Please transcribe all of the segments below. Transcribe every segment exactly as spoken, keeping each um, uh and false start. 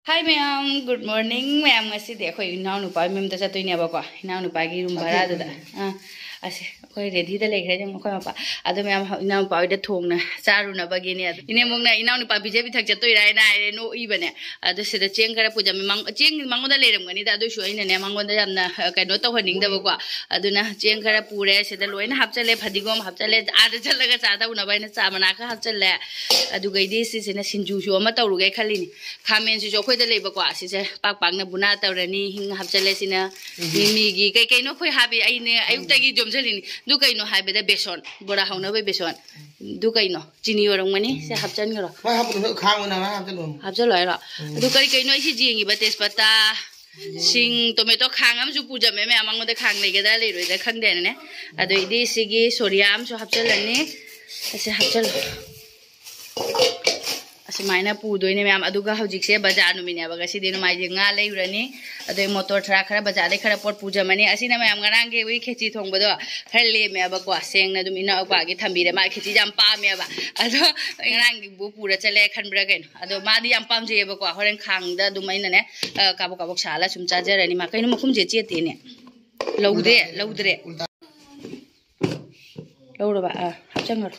Hi ꯃꯌꯥꯝ, good morning ꯃꯌꯥꯝ꯫ ꯉꯁꯤꯗꯤ ꯑꯩꯈꯣꯏ ꯏꯅꯥꯎꯅꯨꯄꯥ ꯃꯌꯨꯝꯗ ꯆꯠꯇꯣꯏꯅꯦꯕꯀꯣ, ꯏꯅꯥꯎꯅꯨꯄꯥꯒꯤ ꯔꯨꯝ ꯚꯔꯥꯗꯨꯗ꯫ ꯑꯥ, ꯑꯁꯦ ꯑꯩꯈꯣꯏ ꯔꯦꯗꯤꯗ ꯂꯩꯈ꯭ꯔꯦ ꯑꯗꯨꯝ ꯑꯩꯈꯣꯏ ꯃꯄꯥ꯫ ꯑꯗꯣ ꯃꯌꯥꯝ, ꯏꯅꯥꯎꯅꯨꯄꯥ ꯍꯣꯏꯗ ꯊꯣꯡꯅ ꯆꯥꯔꯨꯅꯕꯒꯤꯅꯦ꯫ ꯑꯗꯣ ꯏꯅꯦꯝꯕꯣꯛꯅ ꯏꯅꯥꯎꯅꯨꯄꯥ ꯄꯤꯖ ꯄꯤꯊꯛ ꯆꯠꯇꯣꯏꯔꯥ ꯍꯥꯏꯅ ꯍꯥꯏꯔꯦ, ꯅꯣꯛꯏꯕꯅꯦ꯫ ꯑꯗꯣ ꯁꯤꯗ ꯆꯦꯡ ꯈꯔ ꯄꯨꯖꯝꯃꯤ꯫ ꯃꯉꯣꯟꯗ ꯂꯩꯔꯝꯒꯅꯤꯗ, ꯑꯗꯨꯏꯁꯨ ꯑꯩꯅꯅꯦ ꯃꯉꯣꯟꯗ ꯌꯥꯝꯅ ꯑ, ꯀꯩꯅꯣ ꯇꯧꯍꯟꯅꯤꯡꯗꯕꯀꯣ꯫ ꯑꯗꯨꯅ ꯆꯦꯡ ꯈꯔ ꯄꯨꯔꯦ, ꯁꯤꯗ ꯂꯣꯏꯅ ꯍꯥꯞꯆꯜꯂꯦ, ꯐꯗꯤꯒꯣꯝ ꯍꯥꯞꯆꯜꯂꯦ, ꯑꯥꯗ ꯆꯠꯂꯒ ꯆꯥꯗꯧꯅꯕ ꯑꯩꯅ ꯆꯥ ꯃꯅꯥ ꯈꯔ ꯍꯥꯞꯆꯜꯂꯦ꯫ ꯑꯗꯨꯒꯩꯗꯤ ꯁꯤꯁꯤꯅ ꯁꯤꯡꯖꯨꯁꯨ ꯑꯃ ꯇꯧꯔꯨꯒꯦ ꯈꯜꯂꯤꯅꯤ꯫ ꯈꯥꯃꯦꯟꯁꯤꯁꯨ ꯑꯩꯈꯣꯏꯗ ꯂꯩꯕꯀꯣ, ꯁꯤꯁꯦ ꯄꯥꯛ ꯄꯥꯛꯅ ꯕꯨꯅꯥ ꯇꯧꯔꯅꯤ, ꯍꯤꯡ ꯍꯥꯞꯆꯜꯂꯦ, ꯁꯤꯅ ꯃꯤꯃꯤꯒꯤ ꯀꯩ ꯀꯩꯅꯣ ꯑꯩꯈꯣꯏ ꯍꯥꯞꯄꯤ꯫ ꯑꯩꯅꯦ ꯑꯌꯨꯛꯇꯒꯤ ꯌꯣꯝꯁꯤꯜꯂꯤꯅꯤ꯫ ꯑꯗꯨ ꯀꯩꯅꯣ ꯍꯥꯏꯕꯗ ꯕꯦꯁꯣꯟ, ꯕꯣꯔꯥ ꯍꯧꯅꯕ ꯕꯦꯁꯣꯟ꯫ ꯑꯗꯨ ꯀꯩꯅꯣ? ꯆꯤꯅꯤ ꯑꯣꯏꯔꯝꯒꯅꯤ꯫ ꯁꯦ ꯍꯥꯞꯆꯟꯈ꯭ꯔꯣ꯫ ꯃꯥꯏ ꯍꯥꯞꯄꯨꯅꯨ, ꯈꯥꯡ ꯑꯣꯏꯅ ꯃꯥꯏ ꯍꯥꯞꯆꯜꯂꯨ꯫ ꯍꯥꯞꯆꯜꯂꯣ ꯍꯥꯏꯔꯣ? ꯑꯗꯨ ꯀꯔꯤ ꯀꯩꯅꯣ ꯑꯩꯁꯤ ꯌꯦꯡꯉꯤꯕ? ꯇꯦꯖꯄꯇꯥ, ꯁꯤꯡ, ꯇꯣꯃꯦꯇꯣ ꯈꯥꯡ ꯑꯃꯁꯨ ꯄꯨꯖꯝꯃꯦ ꯃꯌꯥꯝ꯫ ꯃꯉꯣꯟꯗ ꯈꯥꯡ ꯂꯩꯒꯗ꯭ꯔꯥ ꯂꯩꯔꯣꯏꯗ꯭ꯔꯥ ꯈꯪꯗꯦꯅꯅꯦ꯫ ꯑꯗꯩꯗꯤ ꯁꯤꯒꯤ ꯁꯣꯔꯤꯌꯥ ꯑꯃꯁꯨ ꯍꯥꯞꯆꯜꯂꯅꯤ꯫ ꯑꯁꯤ ꯍꯥꯞꯆꯜꯂꯣ꯫ ꯑꯁꯨꯃꯥꯏꯅ ꯄꯨꯗꯣꯏꯅꯦ ꯃꯌꯥꯝ꯫ ꯑꯗꯨꯒ ꯍꯧꯖꯤꯛꯁꯦ ꯕꯖꯥꯔ ꯅꯨꯃꯤꯠꯅꯦꯕ, ꯉꯁꯤꯗꯤ ꯅꯨꯡꯃꯥꯏꯖꯤꯡ ꯉꯥ ꯂꯩꯔꯨꯔꯅꯤ꯫ ꯑꯗꯩ ꯃꯣꯇꯣꯔ ꯊꯔꯥꯛ ꯈꯔ ꯕꯖꯥꯔꯗꯩ ꯈꯔ ꯄꯣꯠ ꯄꯨꯖꯝꯃꯅꯤ꯫ ꯑꯁꯤꯅ ꯃꯌꯥꯝ ꯉꯔꯥꯡꯒꯤ ꯑꯩꯈꯣꯏꯒꯤ ꯈꯦꯆꯤ ꯊꯣꯡꯕꯗꯣ ꯈꯔ ꯂꯦꯝꯃꯦꯕꯀꯣ, ꯁꯦꯡꯅ ꯑꯗꯨꯝ ꯏꯅꯥꯎꯄꯥꯒꯤ ꯊꯝꯕꯤꯔꯦ꯫ ꯃꯥ ꯈꯦꯆꯤꯁꯦ ꯌꯥꯝ ꯄꯥꯝꯃꯦꯕ꯫ ꯑꯗꯣ ꯉꯔꯥꯡꯒꯤꯕꯨ ꯄꯨꯔ ꯆꯠꯂꯦ ꯈꯟꯕ꯭ꯔꯥ ꯀꯩꯅꯣ꯫ ꯑꯗꯣ ꯃꯥꯗꯤ ꯌꯥꯝ ꯄꯥꯝꯖꯩꯌꯦꯕꯀꯣ꯫ ꯍꯣꯔꯦꯟ ꯈꯥꯡꯗ ꯑꯗꯨꯝ ꯑꯩꯅꯅꯦ, ꯑ, ꯀꯥꯕꯛ ꯀꯥꯕꯛ ꯁꯥꯍꯜꯂ ꯁꯨꯝ ꯆꯥꯖꯔꯅꯤ꯫ ꯃꯥ ꯀꯩꯅꯣ ꯃꯈꯨꯝꯁꯦ ꯆꯦꯠꯇꯦꯅꯦ? ꯂꯧꯗꯦ, ꯂꯧꯗ꯭ꯔꯦ꯫ ꯂꯧꯔꯕ? ꯑꯥ, ꯍꯥꯞꯆꯟꯈ꯭ꯔꯣ꯫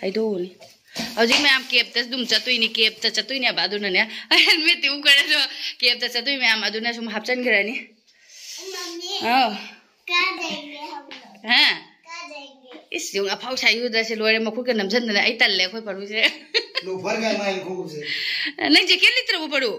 ꯍꯩꯗꯣꯛꯎꯅꯤ꯫ ꯍꯧꯖꯤꯛ ꯃꯌꯥꯝ ꯀꯦꯞꯇ ꯑꯗꯨꯝ ꯆꯠꯇꯣꯏꯅꯤ, ꯀꯦꯞꯇ ꯆꯠꯇꯣꯏꯅꯦꯕ꯫ ꯑꯗꯨꯅꯅꯦ, ꯑꯩ ꯍꯦꯜꯃꯦꯠꯇꯤ ꯎꯞꯈ꯭ꯔꯦ, ꯑꯗꯣ ꯀꯦꯞꯇ ꯆꯠꯇꯣꯏ ꯃꯌꯥꯝ ꯑꯗꯨꯅ ꯁꯨꯝ ꯍꯥꯞꯆꯟꯈ꯭ꯔꯅꯤ꯫ ꯃꯝꯃꯤ, ꯑꯥꯎ꯫ ꯀꯥꯗꯩꯒꯦ ꯍꯥꯏꯕꯅꯣ? ꯍꯥ? ꯀꯥꯗꯩꯒꯦ? ꯏꯁ, ꯌꯦꯡꯉꯨ, ꯑꯐꯥꯎ ꯁꯥꯏ ꯎꯗ꯭ꯔꯁꯦ ꯂꯣꯏꯔꯦ, ꯃꯈꯨꯠꯀ ꯅꯝꯁꯟꯗꯅ꯫ ꯑꯩ ꯇꯜꯂꯦ ꯑꯩꯈꯣꯏ ꯄꯔꯨꯁꯦ꯫ ꯂꯣꯐꯔꯒ ꯃꯥꯏ ꯈꯣꯡꯎꯞꯁꯦ꯫ ꯅꯪ ꯖꯦꯀꯦꯠ ꯂꯤꯠꯇ꯭ꯔꯕꯣ, ꯄꯔꯨ?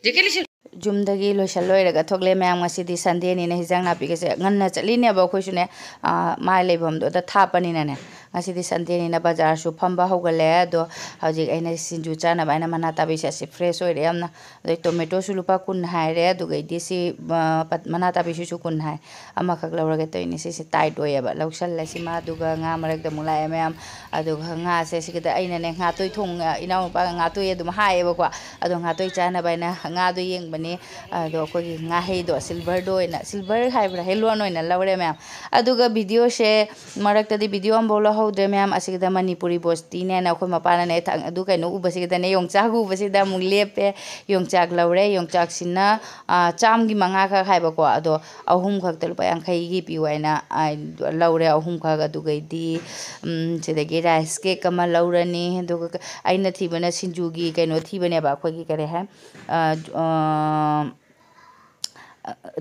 ꯖꯦꯀꯦꯠ ꯂꯤꯠꯁꯤ-, ꯌꯨꯝꯗꯒꯤ ꯂꯣꯏꯁꯜ ꯂꯣꯏꯔꯒ ꯊꯣꯛꯂꯦ ꯃꯌꯥꯝ꯫ ꯉꯁꯤꯗꯤ ꯁꯟꯗꯦꯅꯤꯅ ꯍꯤꯟꯖꯥꯡ ꯅꯥꯄꯤꯒꯁꯦ ꯉꯟꯅ ꯆꯠꯂꯤꯅꯦꯕ ꯑꯩꯈꯣꯏꯁꯨꯅꯦ, ꯑꯥ, ꯃꯥꯏ ꯂꯩꯐꯝꯗꯨꯗ ꯊꯥꯞꯄꯅꯤꯅꯅꯦ꯫ ꯉꯁꯤꯗꯤ ꯁꯟꯗꯦꯅꯤꯅ ꯕꯖꯥꯔꯁꯨ ꯐꯝꯕ ꯍꯧꯒꯠꯂꯦ꯫ ꯑꯗꯣ ꯍꯧꯖꯤꯛ ꯑꯩꯅ ꯁꯤꯡꯖꯨ ꯆꯥꯅꯕ ꯍꯥꯏꯅ ꯃꯅꯥ ꯇꯥꯕꯤꯁꯦ ꯑꯁꯤ ꯐ꯭ꯔꯦꯁ ꯑꯣꯏꯔꯦ ꯌꯥꯝꯅ꯫ ꯑꯗꯩ ꯇꯣꯃꯦꯇꯣꯁꯨ ꯂꯨꯄꯥ ꯀꯨꯟ ꯍꯥꯏꯔꯦ, ꯑꯗꯨꯒꯩꯗꯤ ꯁꯤ, ꯑꯥ, ꯄꯠ-, ꯃꯅꯥ ꯇꯥꯕꯤꯁꯤꯁꯨ ꯀꯨꯟ ꯍꯥꯏ꯫ ꯑꯃꯈꯛ ꯂꯧꯔꯒꯦ ꯇꯧꯔꯤꯅꯦ꯫ ꯁꯤꯁꯦ ꯇꯥꯏꯠ ꯑꯣꯏꯌꯦꯕ꯫ ꯂꯧꯁꯜꯂꯦ ꯁꯤꯃ, ꯑꯗꯨꯒ ꯉꯥ ꯃꯔꯛꯇ ꯑꯃꯨꯛ ꯂꯥꯛꯑꯦ ꯃꯌꯥꯝ꯫ ꯑꯗꯨꯒ ꯉꯥꯁꯦ ꯁꯤꯒꯤꯗ ꯑꯩꯅꯅꯦ ꯉꯥꯇꯣꯏ ꯊꯣꯡ-, ꯏꯅꯥꯎꯅꯨꯄꯥꯒ ꯉꯥꯇꯣꯏ ꯑꯗꯨꯝ ꯍꯥꯏꯌꯦꯕꯀꯣ꯫ ꯑꯗꯣ ꯉꯥꯇꯣꯏ ꯆꯥꯅꯕ ꯍꯥꯏꯅ ꯉꯥꯗꯣ ꯌꯦꯡꯕꯅꯤ꯫ ꯑꯗꯣ ꯑꯩꯈꯣꯏꯒꯤ ꯉꯥꯍꯩꯗꯣ, ꯁꯤꯜꯚꯔꯗꯣ ꯑꯣꯏꯅ, ꯁꯤꯜꯚꯔ ꯍꯥꯏꯕ꯭ꯔꯥ, ꯍꯦꯂꯣꯟ ꯑꯣꯏꯅ ꯂꯧꯔꯦ ꯃꯌꯥꯝ꯫ ꯑꯗꯨꯒ ꯚꯤꯗꯤꯑꯣꯁꯦ ꯃꯔꯛꯇꯗꯤ ꯚꯤꯗꯤꯑꯣ ꯑꯃꯐꯥꯎ ꯂꯧꯍꯧ-, ꯍꯧꯗ꯭ꯔꯦ ꯃꯌꯥꯝ꯫ ꯑꯁꯤꯗ ꯃꯅꯤꯄꯨꯔꯤ ꯕꯣꯁꯇꯤꯅꯦꯅ ꯑꯩꯈꯣꯏ ꯃꯄꯥꯅꯅꯦ ꯊꯥꯡ-, ꯑꯗꯨ ꯀꯩꯅꯣ ꯎꯕꯁꯤꯗꯅꯦ, ꯌꯣꯡꯆꯥꯛ ꯎꯕꯁꯤꯗ ꯑꯃꯨꯛ ꯂꯦꯞꯄꯦ꯫ ꯌꯣꯡꯆꯥꯛ ꯂꯧꯔꯦ꯫ ꯌꯣꯡꯆꯥꯛꯁꯤꯅ, ꯑꯥ, ꯆꯥꯝꯒꯤ ꯃꯉꯥ ꯈꯛ ꯍꯥꯏꯕꯀꯣ, ꯑꯗꯣ ꯑꯍꯨꯝ ꯈꯛꯇ ꯂꯨꯄꯥ ꯌꯥꯡꯈꯩꯒꯤ ꯄꯤꯌꯨ ꯍꯥꯏꯅ, ꯑꯥ, ꯂꯧꯔꯦ ꯑꯍꯨꯝ ꯈꯛ꯫ ꯑꯗꯨꯒꯩꯗꯤ, ꯎꯝ, ꯁꯤꯗꯒꯤ ꯔꯥꯏꯁ ꯀꯦꯛ ꯑꯃ ꯂꯧꯔꯅꯤ꯫ ꯑꯗꯨꯒ ꯀ-, ꯑꯩꯅ ꯊꯤꯕꯅ ꯁꯤꯡꯖꯨꯒꯤ ꯀꯩꯅꯣ ꯊꯤꯕꯅꯦꯕ, ꯑꯩꯈꯣꯏꯒꯤ ꯀꯔꯤ ꯍꯥꯏ, ꯑꯥ, ꯑꯥ,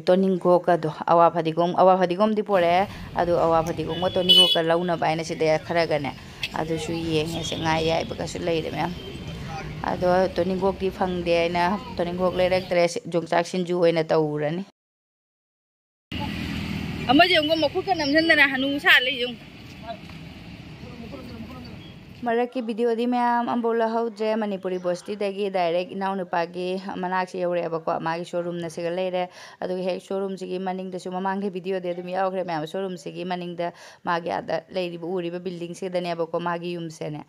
ꯇꯣꯅꯤꯡꯈꯣꯛꯀꯗꯣ, ꯑꯋꯥ ꯐꯗꯤꯒꯣꯝ, ꯑꯋꯥ ꯐꯗꯤꯒꯣꯝꯗꯤ ꯄꯣꯔꯛꯑꯦ꯫ ꯑꯗꯨ ꯑꯋꯥ ꯐꯗꯤꯒꯣꯝꯒ ꯇꯣꯅꯤꯡꯈꯣꯛꯀ ꯂꯧꯅꯕ ꯍꯥꯏꯅ ꯁꯤꯗ ꯈꯔꯒꯅꯦ, ꯑꯗꯨꯁꯨ ꯌꯦꯡꯉꯦ꯫ ꯁꯦ, ꯉꯥ ꯑꯌꯥꯏꯕꯒꯁꯨ ꯂꯩꯔꯦ ꯃꯌꯥꯝ꯫ ꯑꯗꯣ ꯇꯣꯅꯤꯡꯈꯣꯛꯇꯤ ꯐꯪꯗꯦ ꯍꯥꯏꯅ ꯇꯣꯅꯤꯡꯈꯣꯛ ꯂꯩꯔꯛꯇ꯭ꯔꯦ꯫ ꯁꯤ ꯌꯣꯡꯆꯥꯛ ꯁꯤꯡꯖꯨ ꯑꯣꯏꯅ ꯇꯧꯔꯅꯤ꯫ ꯑꯃꯁꯦ ꯑꯃꯨꯛ ꯃꯈꯨꯠꯀ ꯅꯝꯁꯤꯟꯗꯅ ꯍꯅꯨ ꯁꯥ ꯂꯩ ꯌꯦꯡꯉꯨ꯫ ꯃꯔꯛꯀꯤ ꯚꯤꯗꯤꯑꯣꯗꯤ ꯃꯌꯥꯝ ꯑꯃꯐꯥꯎ ꯂꯧꯍꯧꯗ꯭ꯔꯦ꯫ ꯃꯅꯤꯄꯨꯔꯤ ꯕꯣꯁꯇꯤꯗꯒꯤ ꯗꯥꯏꯔꯦꯛ ꯏꯅꯥꯎꯅꯨꯄꯥꯒꯤ ꯃꯅꯥꯛꯁꯦ ꯌꯧꯔꯛꯑꯦꯕꯀꯣ꯫ ꯃꯥꯒꯤ ꯁꯣꯔꯨꯝꯅ ꯁꯤꯒ ꯂꯩꯔꯦ꯫ ꯑꯗꯨꯒ ꯍꯦꯛ ꯁꯣꯔꯨꯝꯁꯤꯒꯤ ꯃꯅꯤꯡꯗꯁꯨ, ꯃꯃꯥꯡꯒꯤ ꯚꯤꯗꯤꯑꯣꯗꯤ ꯑꯗꯨꯝ ꯌꯥꯎꯈ꯭ꯔꯦ ꯃꯌꯥꯝ, ꯁꯣꯔꯨꯝꯁꯤꯒꯤ ꯃꯅꯤꯡꯗ ꯃꯥꯒꯤ ꯑꯥꯗ ꯂꯩꯔꯤꯕ, ꯎꯔꯤꯕ ꯕꯤꯜꯗꯤꯡꯁꯤꯗꯅꯦꯕꯀꯣ ꯃꯥꯒꯤ ꯌꯨꯝꯁꯦꯅꯦ꯫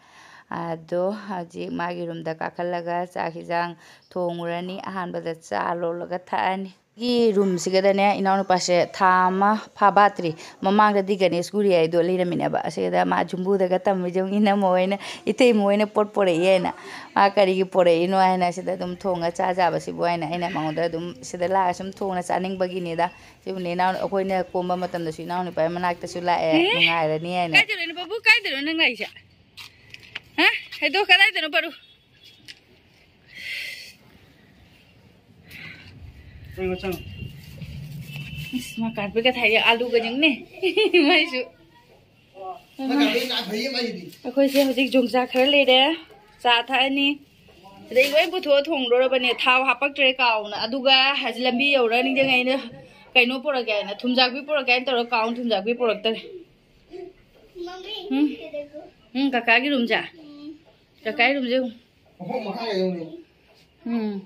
ꯑꯗꯣ ꯍꯧꯖꯤꯛ ꯃꯥꯒꯤ ꯔꯨꯝꯗ ꯀꯥꯈꯠꯂꯒ ꯆꯥꯛ ꯍꯤꯟꯖꯥꯡ ꯊꯣꯡꯉꯨꯔꯅꯤ꯫ ꯑꯍꯥꯟꯕꯗ ꯆꯥ ꯂꯣꯜꯂꯒ ꯊꯛꯑꯅꯤ꯫ ꯒꯤ ꯔꯨꯝꯁꯤꯒꯗꯅꯦ ꯏꯅꯥꯎꯅꯨꯄꯥꯁꯦ ꯊꯥ ꯑꯃ ꯐꯥꯕꯥꯇ꯭ꯔꯤ꯫ ꯃꯃꯥꯡꯗꯗꯤ ꯒꯅꯦꯁ ꯒꯨꯔꯤ ꯍꯥꯏꯗꯣ ꯂꯩꯔꯝꯃꯤꯅꯦꯕ꯫ ꯑꯁꯤꯗ ꯃꯥ ꯖꯨꯝꯕꯨꯗꯒ ꯇꯝꯃꯤꯁꯦ ꯌꯦꯡꯉꯨ, ꯏꯅꯝꯃ ꯍꯣꯏꯅ, ꯏꯇꯩꯃ ꯍꯣꯏꯅ ꯄꯣꯠ ꯄꯣꯔꯛꯏ ꯍꯥꯏꯅ꯫ ꯃꯥ ꯀꯔꯤꯒꯤ ꯄꯣꯔꯛꯏꯅꯣ ꯍꯥꯏꯅ ꯁꯤꯗ ꯑꯗꯨꯝ ꯊꯣꯡꯉ ꯆꯥꯖꯕꯁꯤꯕꯨ ꯍꯥꯏꯅ ꯑꯩꯅ ꯃꯉꯣꯟꯗ ꯑꯗꯨꯝ ꯁꯤꯗ ꯂꯥꯛꯑꯒ ꯁꯨꯝ ꯊꯣꯡꯅ ꯆꯥꯅꯤꯡꯕꯒꯤꯅꯤꯗ꯫ ꯁꯤꯕꯨꯅꯦ ꯏꯅꯥꯎ-, ꯑꯩꯈꯣꯏꯅ ꯀꯣꯝꯕ ꯃꯇꯝꯗꯁꯨ ꯏꯅꯥꯎꯅꯨꯄꯥꯒꯤ ꯃꯅꯥꯛꯇꯁꯨ ꯂꯥꯛꯑꯦ, ꯑꯦ? ꯅꯨꯡꯉꯥꯏꯔꯅꯤ ꯍꯥꯏꯅ꯫ ꯀꯥꯏ ꯆꯠꯂꯨꯏꯅꯣ ꯕꯥꯕꯨ? ꯀꯥꯏꯗꯅꯣ ꯅꯪ ꯂꯥꯛꯏꯁꯦ? ꯍꯥ? ꯍꯥꯏꯗꯣ ꯀꯗꯥꯏꯗꯅꯣ ꯄꯔꯨ? ꯍꯣꯏ, ꯃꯆꯪ꯫ ꯏꯁ, ꯃꯥ ꯀꯥꯔꯄꯦꯠꯀ ꯊꯥꯏꯌꯦ, ꯑꯥꯂꯨꯒ ꯌꯦꯡꯅꯦ꯫ ꯃꯥꯏꯁꯨ꯫ ꯃꯥ ꯀꯥꯔꯄꯦꯠ ꯅꯥꯟ ꯐꯩꯌꯦ ꯃꯥꯏꯗꯤ꯫ ꯑꯩꯈꯣꯏꯁꯦ ꯍꯧꯖꯤꯛ ꯌꯣꯡꯆꯥꯛ ꯈꯔ ꯂꯩꯔꯦ, ꯆꯥ ꯊꯛꯑꯅꯤ꯫ ꯑꯗꯩ ꯂꯣꯏ ꯄꯨꯊꯣꯛꯑ ꯊꯣꯡꯗꯣꯔꯕꯅꯦ, ꯊꯥꯎ ꯍꯥꯞꯄꯛꯇ꯭ꯔꯦ ꯀꯥꯎꯅ꯫ ꯑꯗꯨꯒ ꯍꯧꯖꯤꯛ ꯂꯝꯕꯤ ꯌꯧꯔ ꯅꯤꯡꯁꯤꯡꯉꯦ ꯑꯩꯅ ꯀꯩꯅꯣ ꯄꯨꯔꯛꯀꯦ ꯍꯥꯏꯅ, ꯊꯨꯝꯖꯥꯛꯄꯤ ꯄꯨꯔꯛꯀꯦ ꯍꯥꯏꯅ ꯇꯧꯔꯒ ꯀꯥꯎꯅ ꯊꯨꯝꯖꯥꯛꯄꯤ ꯄꯨꯔꯛꯇꯔꯦ꯫ ꯎꯝ꯫ ꯎꯝ, ꯀꯀꯥꯒꯤ ꯔꯨꯝꯁꯦ꯫ ꯀꯀꯥꯒꯤ ꯔꯨꯝꯁꯦ ꯌꯦꯡꯉꯨ꯫ ꯃꯈꯣꯡ ꯃꯈꯥ ꯌꯧꯅꯤ꯫ ꯎꯝ꯫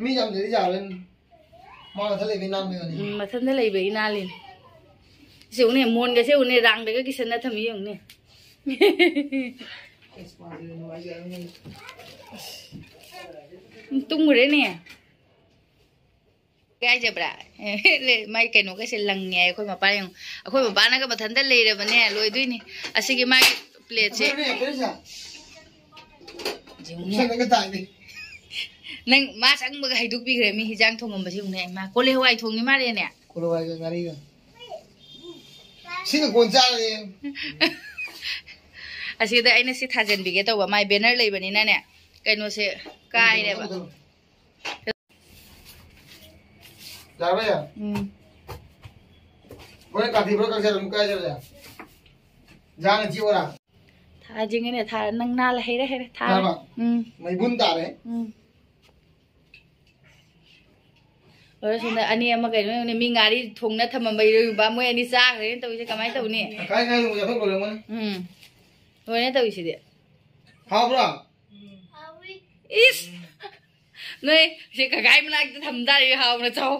ꯃꯤ ꯌꯥꯝꯗ꯭ꯔꯗꯤ ꯌꯥꯔꯣꯏ꯫ ꯃꯥ ꯃꯊꯟ ꯂꯩꯕꯩ ꯅꯥꯟꯕꯩ ꯋꯥꯅꯤ꯫ ꯎꯝ, ꯃꯊꯟꯗ ꯂꯩꯕꯒꯤ ꯅꯥꯜꯂꯤꯅꯦ꯫ ꯁꯤ ꯌꯦꯡꯉꯨꯅꯦ, ꯃꯣꯟꯒꯁꯦ ꯌꯦꯡꯉꯨꯅꯦ, ꯔꯥꯡꯗꯒ ꯀꯤꯁꯟꯅ ꯊꯝꯃꯤ ꯌꯦꯡꯉꯨꯅꯦ꯫ ꯑꯁ, ꯃꯥꯗꯤ ꯅꯨꯡꯉꯥꯏꯖꯔꯝꯒꯅꯤ꯫ ꯎꯝ, ꯇꯨꯝꯈ꯭ꯔꯦꯅꯦ꯫ ꯀꯥꯏꯖꯕ꯭ꯔꯥ? ꯃꯥꯏ ꯀꯩꯅꯣꯒꯁꯦ ꯂꯪꯉꯦ꯫ ꯑꯩꯈꯣꯏ ꯃꯄꯥ ꯌꯦꯡꯉꯨ, ꯑꯩꯈꯣꯏ ꯃꯄꯥꯅꯒ ꯃꯊꯟꯇ ꯂꯩꯔꯕꯅꯦ, ꯂꯣꯏꯗꯣꯏꯅꯤ꯫ ꯑꯁꯤꯒꯤ ꯃꯥꯒꯤ ꯄ꯭ꯂꯦꯠꯁꯦ꯫ ꯌꯦꯡꯉꯨꯅꯦ꯫ ꯅꯪ ꯃꯥ ꯆꯪꯕꯒ ꯍꯩꯗꯣꯛꯄꯤꯈ꯭ꯔꯦ꯫ ꯃꯤ ꯍꯤꯟꯖꯥꯡ ꯊꯣꯡꯉꯝꯕꯁꯦ ꯌꯦꯡꯉꯨꯅꯦ꯫ ꯃꯥ ꯀꯣꯂꯤ ꯍꯋꯥꯏ ꯊꯣꯡꯉꯤ ꯃꯥꯜꯂꯦꯅꯦ꯫ ꯀꯣꯂꯤ ꯍꯋꯥꯏꯒ ꯉꯥꯔꯤꯒ꯫ ꯁꯤꯒ ꯀꯣꯟ ꯆꯥꯔꯦ꯫ ꯑꯁꯤꯗ ꯑꯩꯅ ꯁꯤ ꯊꯥꯖꯤꯟꯕꯤꯒꯦ ꯇꯧꯕ, ꯃꯥꯏ ꯕꯦꯅꯔ ꯂꯩꯕꯅꯤꯅꯅꯦ, ꯀꯩꯅꯣꯁꯦ ꯀꯥꯏꯔꯦꯕ꯫ ꯌꯥꯔꯕ ꯌꯥ? ꯎꯝ꯫ ꯍꯣꯔꯦꯟ ꯀꯥꯊꯤꯕ꯭ꯔꯥ ꯀꯛꯆꯔ ꯑꯃꯨꯛ ꯀꯥꯏ ꯆꯠꯂꯦ? ꯌꯥꯅ ꯆꯤꯛꯑꯣꯔꯥ? ꯊꯥꯖꯤꯡꯉꯤꯅꯦ, ꯊꯥ-, ꯅꯪ ꯅꯥꯜꯂ ꯍꯩꯔꯦ, ꯍꯩꯔꯦ, ꯊꯥꯔꯦ꯫ ꯌꯥꯔꯕ? ꯎꯝ꯫ ꯃꯩꯕꯨꯟ ꯇꯥꯔꯦ꯫ ꯎꯝ꯫ ꯂꯣꯏꯔꯦ, ꯁꯣꯝꯗ ꯑꯅꯤ ꯑꯃ ꯀꯩꯅꯣ ꯌꯦꯡꯉꯨꯅꯦ, ꯃꯤ ꯉꯥꯔꯤ ꯊꯣꯡꯅ ꯊꯝꯃꯝꯕ ꯏꯔꯣꯏꯕ ꯃꯣꯏ ꯑꯅꯤ ꯆꯥꯈ꯭ꯔꯦꯅ ꯇꯧꯔꯤꯁꯦ, ꯀꯃꯥꯏꯅ ꯇꯧꯅꯤ? ꯀꯥꯏ ꯀꯥꯏ ꯌꯧꯕ ꯆꯥꯊꯣꯛ ꯂꯣꯏꯔꯝꯒꯅꯤ꯫ ꯎꯝ꯫ ꯂꯣꯏꯔꯦ ꯇꯧꯔꯤꯁꯤꯗꯤ꯫ ꯍꯥꯎꯕ꯭ꯔꯣ? ꯏꯁ! ꯅꯣꯏ ꯁꯤ ꯀꯀꯥꯏ ꯃꯅꯥꯛꯇ ꯊꯝ ꯇꯥꯔꯦ, ꯍꯥꯎꯅ ꯆꯥꯎ꯫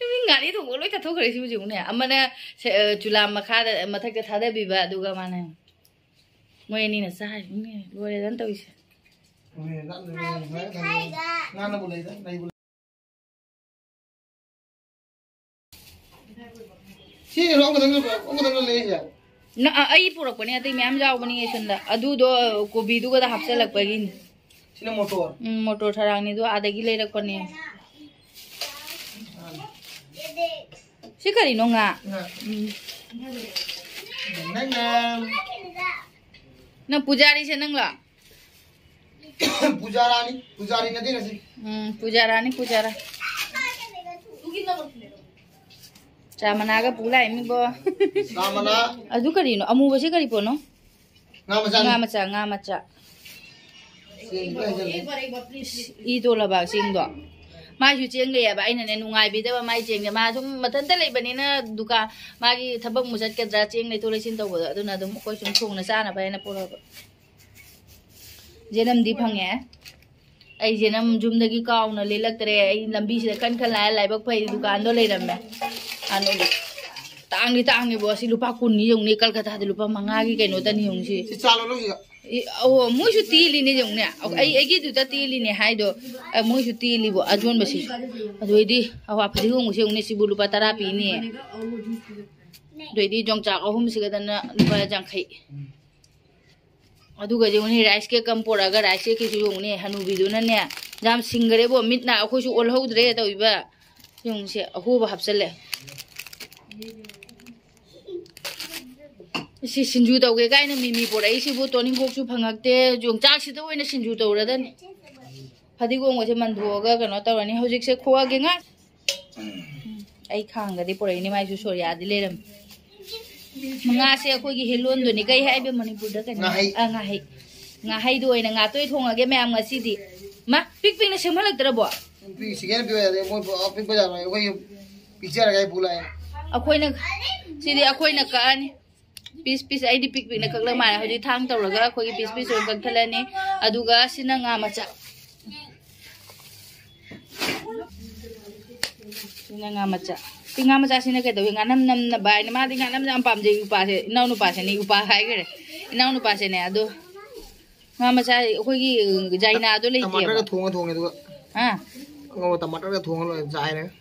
ꯃꯤ ꯉꯥꯔꯤ ꯊꯣꯡꯕ ꯂꯣꯏ ꯆꯥꯊꯣꯛꯈ꯭ꯔꯦ ꯁꯤꯕꯨ ꯌꯦꯡꯉꯨꯅꯦ꯫ ꯑꯃꯅ ꯁꯦ-, ꯑ, ꯆꯨꯂꯥ ꯃꯈꯥꯗ, ꯃꯊꯛꯇ ꯊꯥꯗꯕꯤꯕ, ꯑꯗꯨꯒ ꯃꯥꯅ ꯃꯣꯏ ꯑꯅꯤꯅ ꯆꯥꯔꯤꯅꯦ꯫ ꯂꯣꯏꯔꯦꯗꯅ ꯇꯧꯔꯤꯁꯦ꯫ ꯂꯣꯏꯔꯦꯗꯅ, ꯂꯣꯏꯔꯦꯗꯅ, ꯂꯣꯏꯔꯦꯗꯅ꯫ ꯉꯥꯅꯕꯨ ꯂꯩꯗ, ꯂꯩꯕꯨ ꯂꯩ꯫ ꯁꯤ ꯔꯣꯡ ꯈꯛꯇꯪ, ꯔꯣꯡ ꯈꯛꯇꯪ ꯂꯩꯔꯤꯁꯦ꯫ ꯅ-, ꯑ-, ꯑꯩ ꯄꯨꯔꯛꯄꯅꯦ, ꯑꯇꯩ ꯃꯌꯥꯝ ꯌꯥꯎꯕꯅꯦ ꯁꯣꯝꯗ꯫ ꯑꯗꯨꯗꯣ ꯀꯣꯕꯤꯗꯨꯒꯗ ꯍꯥꯞꯆꯜꯂꯛꯄꯒꯤꯅꯤ꯫ ꯁꯤꯅ ꯃꯣꯇꯣꯔ꯫ ꯎꯝ, ꯃꯣꯇꯣꯔ ꯊꯔꯥꯡꯅꯤꯗꯣ ꯑꯥꯗꯒꯤ ꯂꯩꯔꯛꯄꯅꯦ꯫ ꯁꯤ ꯀꯔꯤꯅꯣ, ꯉꯥ? ꯉꯥ꯫ ꯎꯝ꯫ ꯅꯪꯅ꯫ ꯅꯪ ꯄꯨꯖꯥꯔꯤꯁꯦ ꯅꯪꯂꯣ? ꯄꯨꯖꯥꯔꯥꯅꯤ, ꯄꯨꯖꯥꯔꯤ ꯅꯠꯇꯦ ꯉꯁꯤ꯫ ꯎꯝ, ꯄꯨꯖꯥꯔꯥꯅꯤ, ꯄꯨꯖꯥꯔꯥ꯫ ꯆꯥ ꯃꯅꯥꯒ ꯄꯨ ꯂꯥꯛꯏ ꯃꯤꯕꯣ꯫ ꯆꯥ ꯃꯅꯥ꯫ ꯑꯗꯨ ꯀꯔꯤꯅꯣ? ꯑꯃꯨꯕꯁꯦ ꯀꯔꯤ ꯄꯣꯠꯅꯣ? ꯉꯥ ꯃꯆꯥꯅꯤ꯫ ꯉꯥ ꯃꯆꯥ, ꯉꯥ ꯃꯆꯥ꯫ ꯆꯦꯡ ꯂꯣꯏ ꯍꯩꯖꯜꯂꯦ꯫ ꯏ ꯇꯣꯜꯂꯕ ꯆꯦꯡꯗꯣ꯫ ꯃꯥꯏꯁꯨ ꯆꯦꯡ ꯂꯩꯌꯦꯕ꯫ ꯑꯩꯅꯅꯦ ꯅꯨꯡꯉꯥꯏꯕꯤꯗꯕ ꯃꯥꯏ ꯆꯦꯡꯁꯦ꯫ ꯃꯥ ꯁꯨꯝ ꯃꯊꯟꯇ ꯂꯩꯕꯅꯤꯅ ꯗꯨꯀꯥꯟ, ꯃꯥꯒꯤ ꯊꯕꯛ ꯑꯃꯨꯛ ꯆꯠꯀꯗ꯭ꯔꯥ, ꯆꯦꯡ ꯂꯩꯊꯣꯛ ꯂꯩꯁꯤꯟ ꯇꯧꯕꯗꯣ꯫ ꯑꯗꯨꯅ ꯑꯗꯨꯝ ꯑꯩꯈꯣꯏ ꯁꯨꯝ ꯊꯣꯡꯅ ꯆꯥꯅꯕ ꯍꯥꯏꯅ ꯄꯨꯔꯛꯑꯕ꯫ ꯖꯦꯅꯝꯗꯤ ꯐꯪꯉꯦ꯫ ꯑꯩ ꯖꯦꯅꯝ ꯌꯨꯝꯗꯒꯤ ꯀꯥꯎꯅ ꯂꯦꯜꯂꯛꯇ꯭ꯔꯦ꯫ ꯑꯩ ꯂꯝꯕꯤꯁꯤꯗ ꯀꯟ ꯀꯟ ꯂꯥꯛꯑ ꯂꯥꯏꯕꯛ ꯐꯩ ꯗꯨꯀꯥꯟꯗꯣ ꯂꯩꯔꯝꯃꯦ꯫ ꯑꯗꯨꯒꯤ ꯇꯥꯡꯗꯤ ꯇꯥꯡꯉꯤꯕꯣ꯫ ꯑꯁꯤ ꯂꯨꯄꯥ ꯀꯨꯟꯅꯤ ꯌꯦꯡꯉꯨꯅꯦ, ꯀꯜꯀꯇꯥꯗ ꯂꯨꯄꯥ ꯃꯉꯥꯒꯤ ꯀꯩꯅꯣꯗꯅꯤ ꯌꯦꯡꯉꯨꯁꯤ꯫ ꯁꯤ ꯆꯥ ꯂꯣꯜꯂꯣ ꯁꯤꯗ꯫ ꯑꯧ, ꯃꯣꯏꯁꯨ ꯇꯦꯜꯂꯤꯅꯦ ꯌꯦꯡꯉꯨꯅꯦ꯫ ꯑꯩ, ꯑꯩꯒꯤꯗꯨꯗ ꯇꯦꯜꯂꯤꯅꯦ ꯍꯥꯏꯗꯣ, ꯑ, ꯃꯣꯏꯁꯨ ꯇꯦꯜꯂꯤꯕꯣ, ꯑꯖꯣꯟꯕꯁꯤꯁꯨ꯫ ꯑꯗꯨ ꯑꯣꯏꯗꯤ, ꯑꯋꯥ, ꯐꯗꯤꯒꯣꯝꯒꯁꯦ ꯌꯦꯡꯉꯨꯅꯦ, ꯁꯤꯕꯨ ꯂꯨꯄꯥ ꯇꯔꯥ ꯄꯤꯅꯦ꯫ ꯑꯗꯨ ꯑꯣꯏꯗꯤ ꯌꯣꯡꯆꯥꯛ ꯑꯍꯨꯝꯁꯤꯒꯗꯅ ꯂꯨꯄꯥ ꯌꯥꯡꯈꯩ꯫ ꯑꯗꯨꯒ ꯌꯦꯡꯉꯨꯅꯦ, rice cake ꯑꯃ ꯄꯣꯔꯛꯑꯒ, rice cakeꯀꯤꯁꯨ ꯌꯦꯡꯉꯨꯅꯦ, ꯍꯅꯨꯕꯤꯗꯨꯅꯅꯦ, ꯌꯥꯝ ꯁꯤꯡꯈꯔꯦꯕꯣ, ꯃꯤꯠꯅ ꯑꯩꯈꯣꯏꯁꯨ ꯑꯣꯜꯍꯧꯗ꯭ꯔꯦ ꯇꯧꯏꯕ꯫ ꯌꯦꯡꯉꯨꯁꯦ, ꯑꯍꯣꯕ ꯍꯥꯞꯆꯜꯂꯦ꯫ ꯁꯤ ꯁꯤꯡꯖꯨ ꯇꯧꯒꯦ ꯀꯥꯏꯅ ꯃꯤꯃꯤ ꯄꯣꯔꯛꯏꯁꯤꯕꯨ, ꯇꯣꯅꯤꯡꯈꯣꯛꯁꯨ ꯐꯪꯉꯛꯇꯦ, ꯌꯣꯡꯆꯥꯛꯁꯤꯗ ꯑꯣꯏꯅ ꯁꯤꯡꯖꯨ ꯇꯧꯔꯗꯅꯤ꯫ ꯐꯗꯤꯒꯣꯝꯒꯁꯦ ꯃꯟꯊꯣꯛꯑꯒ ꯀꯩꯅꯣ ꯇꯧꯔꯅꯤ꯫ ꯍꯧꯖꯤꯛꯁꯦ ꯈꯣꯛꯑꯒꯦ ꯉꯥ꯫ ꯎꯝ, ꯑꯩ ꯈꯥꯡꯒꯗꯤ ꯄꯨꯔꯛꯏꯅꯦ, ꯃꯥꯏꯁꯨ ꯁꯣꯔꯤꯌꯥꯗꯤ ꯂꯩꯔꯝꯃꯤ꯫ ꯉꯥꯁꯦ ꯑꯩꯈꯣꯏꯒꯤ ꯍꯤꯂꯣꯟꯗꯨꯅꯤ꯫ ꯀꯩ ꯍꯥꯏꯕ ꯃꯅꯤꯄꯨꯔꯗ ꯀꯩꯅꯣ? ꯉꯥꯍꯩ꯫ ꯑ, ꯉꯥꯍꯩ꯫ ꯉꯥꯍꯩꯗꯣ ꯑꯣꯏꯅ ꯉꯥꯇꯣꯏ ꯊꯣꯡꯉꯒꯦ ꯃꯌꯥꯝ ꯉꯁꯤꯗꯤ꯫ ꯃꯥ, ꯄꯤꯛ ꯄꯤꯛꯅ ꯁꯦꯝꯍꯜꯂꯛꯇ꯭ꯔꯕꯣ? ꯄꯤꯛ ꯁꯤꯒꯦꯅ ꯄꯤꯛ ꯑꯣꯏꯔꯗꯤ ꯃꯣꯏ ꯑꯄꯤꯛꯄ ꯌꯥꯔꯣꯏ꯫ ꯑꯩꯈꯣꯏ ꯄꯤꯛꯆꯔꯒ ꯑꯩ ꯄꯨ ꯂꯥꯛꯑꯦ꯫ ꯑꯩꯈꯣꯏꯅ, ꯁꯤꯗꯤ ꯑꯩꯈꯣꯏꯅ ꯀꯛꯑꯅꯤ꯫ ꯄꯤꯁ ꯄꯤꯁ ꯑꯩꯗꯤ ꯄꯤꯛ ꯄꯤꯛꯅ ꯀꯛꯂꯛ ꯃꯥꯜꯂꯦ꯫ ꯍꯧꯖꯤꯛ ꯊꯥꯡ ꯇꯧꯔꯒ ꯑꯩꯈꯣꯏꯒꯤ ꯄꯤꯁ ꯄꯤꯁ ꯑꯣꯏꯅ ꯀꯛꯊꯠꯂꯅꯤ꯫ ꯑꯗꯨꯒ ꯁꯤꯅ ꯉꯥ ꯃꯆꯥ꯫ ꯁꯤꯅ ꯉꯥ ꯃꯆꯥ꯫ ꯁꯤ ꯉꯥ ꯃꯆꯥꯁꯤꯅ ꯀꯩꯗꯧꯏ? ꯉꯥꯅꯝ ꯅꯝꯅꯕ ꯍꯥꯏꯅ꯫ ꯃꯥꯗꯤ ꯉꯥꯅꯝ ꯌꯥꯝ ꯄꯥꯝꯖꯩ꯫ ꯏꯄꯥꯁꯦ, ꯏꯅꯥꯎ ꯅꯨꯄꯥꯁꯦꯅꯦ, ꯏꯄꯥ ꯍꯥꯏꯈ꯭ꯔꯦ꯫ ꯏꯅꯥꯎ ꯅꯨꯄꯥꯁꯦꯅꯦ꯫ ꯑꯗꯣ ꯉꯥ ꯃꯆꯥ ꯑꯩꯈꯣꯏꯒꯤ ꯖꯥꯏꯅꯥꯗꯣ ꯂꯩꯇꯦꯕ꯫ ꯇꯃꯥꯇꯔꯒ ꯊꯣꯡꯉ ꯊꯣꯡꯉꯦ ꯑꯗꯨꯒ꯫ ꯍꯥ? ꯑꯉꯧꯕ ꯇꯃꯥꯇꯔꯒ ꯊꯣꯡꯉ ꯂꯣꯏꯔꯦ, ꯖꯥꯏꯔꯒ꯫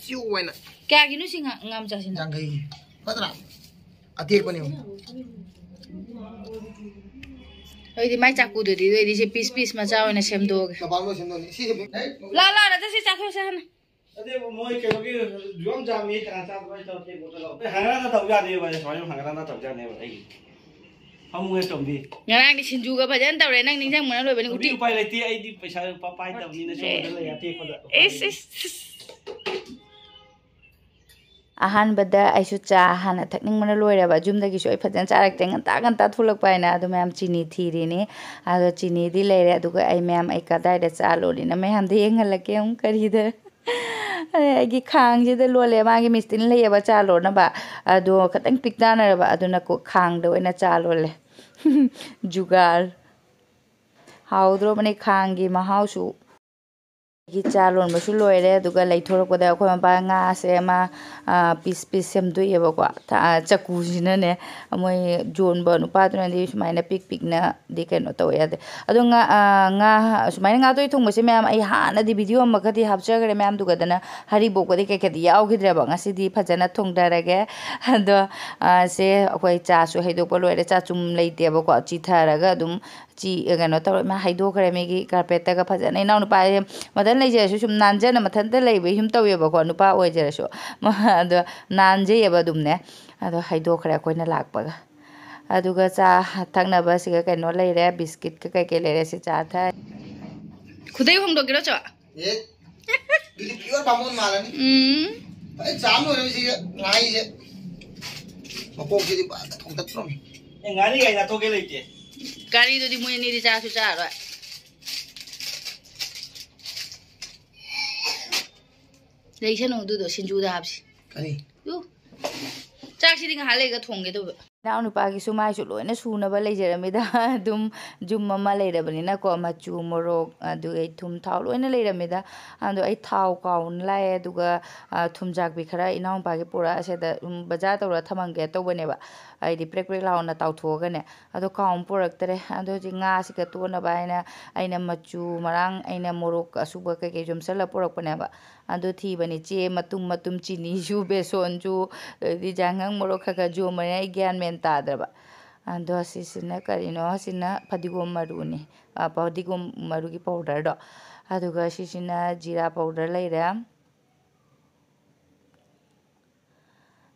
ꯆꯤꯎ ꯍꯥꯏꯅ꯫ ꯀꯌꯥꯒꯤꯅꯣ ꯁꯤ ꯉꯥ, ꯉꯥ ꯃꯆꯥꯁꯤꯅ? ꯌꯥꯡꯈꯩꯒꯤ꯫ ꯐꯠꯇ꯭ꯔꯥ? ꯑꯇꯦꯛꯄꯅꯦ꯫ ꯑꯗꯨꯗꯤ ꯃꯥꯏ ꯆꯥꯛꯀꯨꯗꯨꯗꯤ, ꯑꯗꯨꯗꯤ ꯁꯤ ꯄꯤꯁ ꯄꯤꯁ ꯃꯆꯥ ꯑꯣꯏꯅ ꯁꯦꯝꯗꯣꯛꯑꯒꯦ꯫ ꯂꯥ, ꯂꯥ, ꯅꯠꯇꯦ, ꯁꯤ ꯆꯥꯊꯣꯛꯑꯁꯦ ꯍꯥꯟꯅ꯫ ꯑꯗꯩ ꯃꯣꯏ ꯀꯩꯅꯣꯒꯤ ꯌꯣꯝ ꯆꯥꯝꯃꯤ ꯀꯅꯥ ꯆꯥꯗꯕ? ꯑꯩ ꯇꯧꯔꯛꯀꯦ, ꯄꯣꯠꯇꯣ ꯂꯧ꯫ ꯑꯦ, ꯍꯪꯒꯠ ꯍꯟꯗ ꯇꯧ ꯌꯥꯅꯦꯕ, ꯁꯨꯃꯥꯏꯅ ꯍꯪꯒꯠ ꯍꯟꯗ ꯇꯧ ꯌꯥꯅꯦꯕ ꯑꯩꯒꯤ꯫ ꯐꯃꯨꯡꯗ ꯆꯣꯝꯕꯤ꯫ ꯉꯔꯥꯡꯗꯤ ꯁꯤꯡꯖꯨꯒ ꯐꯖꯅ ꯇꯧꯔꯦ, ꯅꯪ ꯅꯤꯡꯁꯤꯡꯕꯅ ꯂꯣꯏꯕꯅꯤ꯫ ꯎꯇꯤ ꯎꯇꯤ꯫ ꯎꯄꯥꯏ ꯂꯩꯇꯦ, ꯑꯩꯗꯤ ꯄꯩꯁꯥ ꯂꯨꯄꯥ ꯄꯥꯏꯗꯕꯅꯤꯅ ꯁꯣꯝꯗ ꯂꯩ ꯑꯇꯦꯛꯄꯗ꯫ ꯏꯁ, ꯏꯁ, ꯏꯁ꯫ ꯑꯍꯥꯟꯕꯗ ꯑꯩꯁꯨ ꯆꯥ ꯍꯥꯟꯅ ꯊꯛꯅꯤꯡꯕꯅ ꯂꯣꯏꯔꯦꯕ꯫ ꯌꯨꯝꯗꯒꯤꯁꯨ ꯑꯩ ꯐꯖꯅ ꯆꯥꯔꯛꯇꯦ, ꯉꯟꯇꯥ ꯉꯟꯇꯥ ꯊꯣꯛꯂꯛꯄ ꯍꯥꯏꯅ꯫ ꯑꯗꯨ ꯃꯌꯥꯝ ꯆꯤꯅꯤ ꯊꯤꯔꯤꯅꯤ꯫ ꯑꯗꯣ ꯆꯤꯅꯤꯗꯤ ꯂꯩꯔꯦ꯫ ꯑꯗꯨꯒ ꯑꯩ ꯃꯌꯥꯝ, ꯑꯩ ꯀꯗꯥꯏꯗ ꯆꯥ ꯂꯣꯜꯂꯤꯅꯣ ꯃꯌꯥꯝꯗ ꯌꯦꯡꯍꯜꯂꯛꯀꯦ ꯑꯃꯨꯛ ꯀꯔꯤꯗ꯫ ꯑꯩꯒꯤ ꯈꯥꯡꯁꯤꯗ ꯂꯣꯜꯂꯦ꯫ ꯃꯥꯒꯤ ꯃꯤꯁꯇꯤꯟ ꯂꯩꯌꯦꯕ ꯆꯥ ꯂꯣꯟꯅꯕ꯫ ꯑꯗꯣ ꯈꯤꯇꯪ ꯄꯤꯛꯇꯥꯅꯔꯕ꯫ ꯑꯗꯨꯅ ꯀꯣ-, ꯈꯥꯡꯗ ꯑꯣꯏꯅ ꯆꯥ ꯂꯣꯜꯂꯦ꯫ ꯖꯨꯒꯥꯔ꯫ ꯍꯥꯎꯗ꯭ꯔꯣꯕꯅꯦ ꯈꯥꯡꯒꯤ ꯃꯍꯥꯎꯁꯨ꯫ ꯑꯩꯒꯤ ꯆꯥ ꯂꯣꯟꯕꯁꯨ ꯂꯣꯏꯔꯦ꯫ ꯑꯗꯨꯒ ꯂꯩꯊꯣꯔꯛꯄꯗ ꯑꯩꯈꯣꯏ ꯃꯄꯥ ꯉꯥꯁꯦ ꯑꯃ, ꯑ, piece piece ꯁꯦꯝꯗꯣꯛꯑꯦꯕꯀꯣ꯫ ꯊ-, ꯑ, ꯆꯀꯨꯁꯤꯅꯅꯦ, ꯃꯣꯏ ꯌꯣꯟꯕ ꯅꯨꯄꯥꯗꯨꯅꯗꯤ ꯁꯨꯃꯥꯏꯅ ꯄꯤꯛ ꯄꯤꯛꯅꯗꯤ ꯀꯩꯅꯣ ꯇꯧꯋꯦ ꯌꯥꯗꯦ꯫ ꯑꯗꯣ ꯉꯥ, ꯑ, ꯉꯥ, ꯁꯨꯃꯥꯏꯅ ꯉꯥꯇꯣꯏ ꯊꯣꯡꯕꯁꯦ ꯃꯌꯥꯝ, ꯑꯩ ꯍꯥꯟꯅꯗꯤ video ꯑꯃꯈꯛꯇꯤ ꯍꯥꯞꯆꯈ꯭ꯔꯦ ꯃꯌꯥꯝꯗꯨꯒꯗꯅ, ꯍꯔꯤꯕꯣꯞꯀꯗꯤ ꯀꯩꯀꯩꯗꯤ ꯌꯥꯎꯈꯤꯗ꯭ꯔꯦꯕ꯫ ꯉꯁꯤꯗꯤ ꯐꯖꯅ ꯊꯣꯡꯊꯔꯒꯦ꯫ ꯑꯗꯣ, ꯑ, ꯁꯦ ꯑꯩꯈꯣꯏ ꯆꯥꯁꯨ ꯍꯩꯗꯣꯛꯄ ꯂꯣꯏꯔꯦ꯫ ꯆꯥꯆꯨꯝ ꯂꯩꯇꯦꯕꯀꯣ꯫ ꯆꯤꯊꯔꯒ ꯑꯗꯨꯝ ꯆꯤ-, ꯀꯩꯅꯣ ꯇꯧꯔ, ꯃꯥ ꯍꯩꯗꯣꯛꯈ꯭ꯔꯦ ꯃꯤꯒꯤ carpetꯇꯒ ꯐꯖꯅ꯫ ꯏꯅꯥꯎꯅꯨꯄꯥꯁꯦ ꯃꯊꯟ ꯂꯩꯖꯔꯁꯨ ꯁꯨꯝ ꯅꯥꯟꯖꯅ ꯃꯊꯟꯇ ꯂꯩꯕ ꯌꯨꯝ ꯇꯧꯋꯦꯕꯀꯣ, ꯅꯨꯄꯥ ꯑꯣꯏꯖꯔꯁꯨ꯫ ꯃꯥ ꯑꯗꯣ ꯅꯥꯟꯖꯩꯌꯦꯕ ꯑꯗꯨꯝꯅꯦ꯫ ꯑꯗꯣ ꯍꯩꯗꯣꯛꯈ꯭ꯔꯦ ꯑꯩꯈꯣꯏꯅ ꯂꯥꯛꯄꯒ꯫ ꯑꯗꯨꯒ ꯆꯥ ꯊꯛꯅꯕ ꯁꯤꯒ ꯀꯩꯅꯣ ꯂꯩꯔꯦ, biscuitꯀ ꯀꯩꯀꯩ ꯂꯩꯔꯦ, ꯁꯤ ꯆꯥ ꯊꯛ-, ꯈꯨꯗꯩ ꯍꯣꯡꯗꯣꯛꯀꯦꯔꯣ, ꯆꯣ? ꯑꯦ, ꯑꯗꯨꯗꯤ pure ꯕꯥꯃꯣꯟ ꯃꯥꯜꯂꯅꯤ꯫ ꯎꯝ꯫ ꯐꯖꯅ ꯆꯥꯝ ꯂꯣꯏꯔꯕ ꯁꯤꯒ ꯉꯥꯔꯤꯁꯦ꯫ ꯃꯀꯣꯛꯁꯤꯗꯤ ꯐꯖꯅ ꯊꯣꯡꯇꯠꯇ꯭ꯔꯣꯃꯤ꯫ ꯑꯦ, ꯉꯥꯔꯤ ꯀꯥꯏ ꯆꯥꯊꯣꯛꯀꯦ ꯂꯩꯇꯦ꯫ ꯒꯥꯔꯤꯗꯨꯗꯤ ꯃꯣꯏ ꯑꯅꯤꯗꯤ ꯆꯥꯁꯨ ꯆꯥꯔꯣꯏ꯫ ꯂꯩꯁꯅꯨ ꯑꯗꯨꯗꯣ, ꯁꯤꯡꯖꯨꯗ ꯍꯥꯞꯁꯤ꯫ ꯀꯔꯤ? ꯌꯨ꯫ ꯆꯥꯛꯁꯤꯗꯤ ꯉꯥꯏꯍꯥꯛ ꯂꯩꯔꯒ ꯊꯣꯡꯒꯦ ꯇꯧꯕ꯫ ꯏꯅꯥꯎꯅꯨꯄꯥꯒꯤꯁꯨ ꯃꯥꯏꯁꯨ ꯂꯣꯏꯅ ꯁꯨꯅꯕ ꯂꯩꯖꯔꯝꯃꯤꯗ꯫ ꯑꯗꯨꯝ ꯌꯨꯝ ꯑꯃ ꯂꯩꯔꯕꯅꯤꯅꯀꯣ, ꯃꯆꯨ, ꯃꯣꯔꯣꯛ, ꯑꯗꯨꯒ ꯊꯨꯝ, ꯊꯥꯎ ꯂꯣꯏꯅ ꯂꯩꯔꯝꯃꯤꯗ꯫ ꯑꯗꯣ ꯑꯩ ꯊꯥꯎ ꯀꯥꯎꯅ ꯂꯥꯛꯑꯦ, ꯑꯗꯨꯒ, ꯑ, ꯊꯨꯝꯖꯥꯛꯄꯤ ꯈꯔ ꯏꯅꯥꯎꯅꯨꯄꯥꯒꯤ ꯄꯨꯔꯛꯑ ꯁꯤꯗ, ꯎꯝ, ꯕꯖꯥꯔ ꯇꯧꯔ ꯊꯝꯃꯝꯒꯦ ꯇꯧꯕꯅꯦꯕ, ꯑꯩꯗꯤ ꯄ꯭ꯔꯦꯛ ꯄ꯭ꯔꯦꯛ ꯂꯥꯎꯅ ꯇꯥꯎꯊꯣꯛꯑꯒꯅꯦ꯫ ꯑꯗꯣ ꯀꯥꯎꯅ ꯄꯨꯔꯛꯇꯔꯦ꯫ ꯑꯗꯣ ꯍꯧꯖꯤꯛ ꯉꯥꯁꯤꯒ ꯇꯣꯠꯅꯕ ꯍꯥꯏꯅ ꯑꯩꯅ ꯃꯆꯨ, ꯃꯔꯥꯡ, ꯑꯩꯅ ꯃꯣꯔꯣꯛ ꯑꯁꯨꯕ ꯀꯩꯀꯩ ꯌꯣꯝꯁꯜꯂ ꯄꯨꯔꯛꯄꯅꯦꯕ꯫ ꯑꯗꯨ ꯊꯤꯕꯅꯤ꯫ ꯆꯦ ꯃꯇꯨꯝ ꯃꯇꯨꯝ, ꯆꯤꯅꯤꯁꯨ, ꯕꯦꯁꯣꯟꯁꯨ, ꯑꯗꯩꯗꯤ ꯖꯥꯡꯍꯪ, ꯃꯣꯔꯣꯛ ꯈꯔ ꯈꯔ ꯌꯣꯝꯕꯅꯤꯅ ꯑꯩ ꯒ꯭ꯌꯥꯟ ꯃꯦꯟ ꯇꯥꯗ꯭ꯔꯕ꯫ ꯑꯗꯣ ꯁꯤꯁꯤꯅ ꯀꯔꯤꯅꯣ? ꯁꯤꯅ ꯐꯗꯤꯒꯣꯝ ꯃꯔꯨꯅꯤ꯫ ꯑ, ꯐꯗꯤꯒꯣꯝ ꯃꯔꯨꯒꯤ powderꯗꯣ꯫ ꯑꯗꯨꯒ ꯁꯤꯁꯤꯅ ꯖꯤꯔꯥ powder ꯂꯩꯔꯦ꯫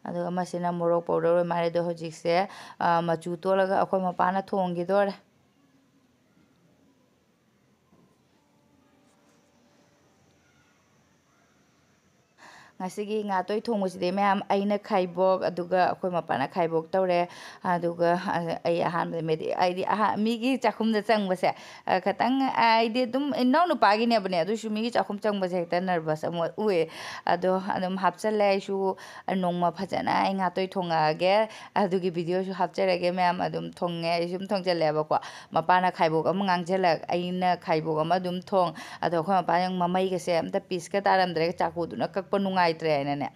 ꯑꯗꯨꯒ ꯃꯁꯤꯅ ꯃꯣꯔꯣꯛ powder ꯑꯣꯏ ꯃꯥꯜꯂꯦ꯫ ꯑꯗꯣ ꯍꯧꯖꯤꯛꯁꯦ, ꯑ, ꯃꯆꯨ ꯇꯣꯠꯂꯒ ꯑꯩꯈꯣꯏ ꯃꯄꯥꯅ ꯊꯣꯡꯈꯤꯗꯣꯔꯦ꯫ ꯉꯁꯤꯒꯤ ꯉꯥ ꯑꯇꯣꯏ ꯊꯣꯡꯕꯁꯤꯗꯤ ꯃꯌꯥꯝ, ꯑꯩꯅ ꯈꯥꯏꯕꯣꯛ, ꯑꯗꯨꯒ ꯑꯩꯈꯣꯏ ꯃꯄꯥꯅ ꯈꯥꯏꯕꯣꯛ ꯇꯧꯔꯦ꯫ ꯑꯗꯨꯒ, ꯑ, ꯑꯩ ꯑꯍꯥꯟꯕꯗ ꯃꯦꯗꯤ-, ꯑꯩꯗꯤ ꯑꯍꯥ-, ꯃꯤꯒꯤ ꯆꯥꯛꯈꯨꯝꯗ ꯆꯪꯕꯁꯦ, ꯑ, ꯈꯇꯪ, ꯑ, ꯑꯩꯗꯤ ꯑꯗꯨꯝ ꯏꯅꯥꯎ ꯅꯨꯄꯥꯒꯤꯅꯦꯕꯅꯦ, ꯑꯗꯨꯁꯨ ꯃꯤꯒꯤ ꯆꯥꯛꯈꯨꯝ ꯆꯪꯕꯁꯦ ꯍꯦꯛꯇ nervous ꯑꯃ ꯑꯣꯏ꯫ ꯑꯗꯣ ꯑꯗꯨꯝ ꯍꯥꯞꯆꯜꯂꯦ꯫ ꯑꯩꯁꯨ ꯅꯣꯡꯃ ꯐꯖꯅ ꯑꯩ ꯉꯥ ꯑꯇꯣꯏ ꯊꯣꯡꯉꯛꯑꯒꯦ, ꯑꯗꯨꯒꯤ videoꯁꯨ ꯍꯥꯞꯆꯔꯒꯦ ꯃꯌꯥꯝ꯫ ꯑꯗꯨꯝ ꯊꯣꯡꯉꯦ, ꯑꯩꯁꯨ ꯑꯗꯨꯝ ꯊꯣꯡꯖꯜꯂꯦꯕꯀꯣ꯫ ꯃꯄꯥꯅ ꯈꯥꯏꯕꯣꯛ ꯑꯃ ꯉꯥꯡꯁꯤꯜꯂꯛ, ꯑꯩꯅ ꯈꯥꯏꯕꯣꯛ ꯑꯃ ꯑꯗꯨꯝ ꯊꯣꯡ꯫ ꯑꯗꯣ ꯑꯩꯈꯣꯏ ꯃꯄꯥꯅ ꯃꯃꯩꯒꯁꯦ ꯑꯝꯇ pieceꯀ ꯇꯥꯔꯝꯗ꯭ꯔꯦ, ꯆꯥꯀꯨꯗꯨꯅ ꯀꯛꯄ ꯅꯨꯡꯉꯥꯏꯇ꯭ꯔꯦ ꯍꯥꯏꯅꯅꯦ꯫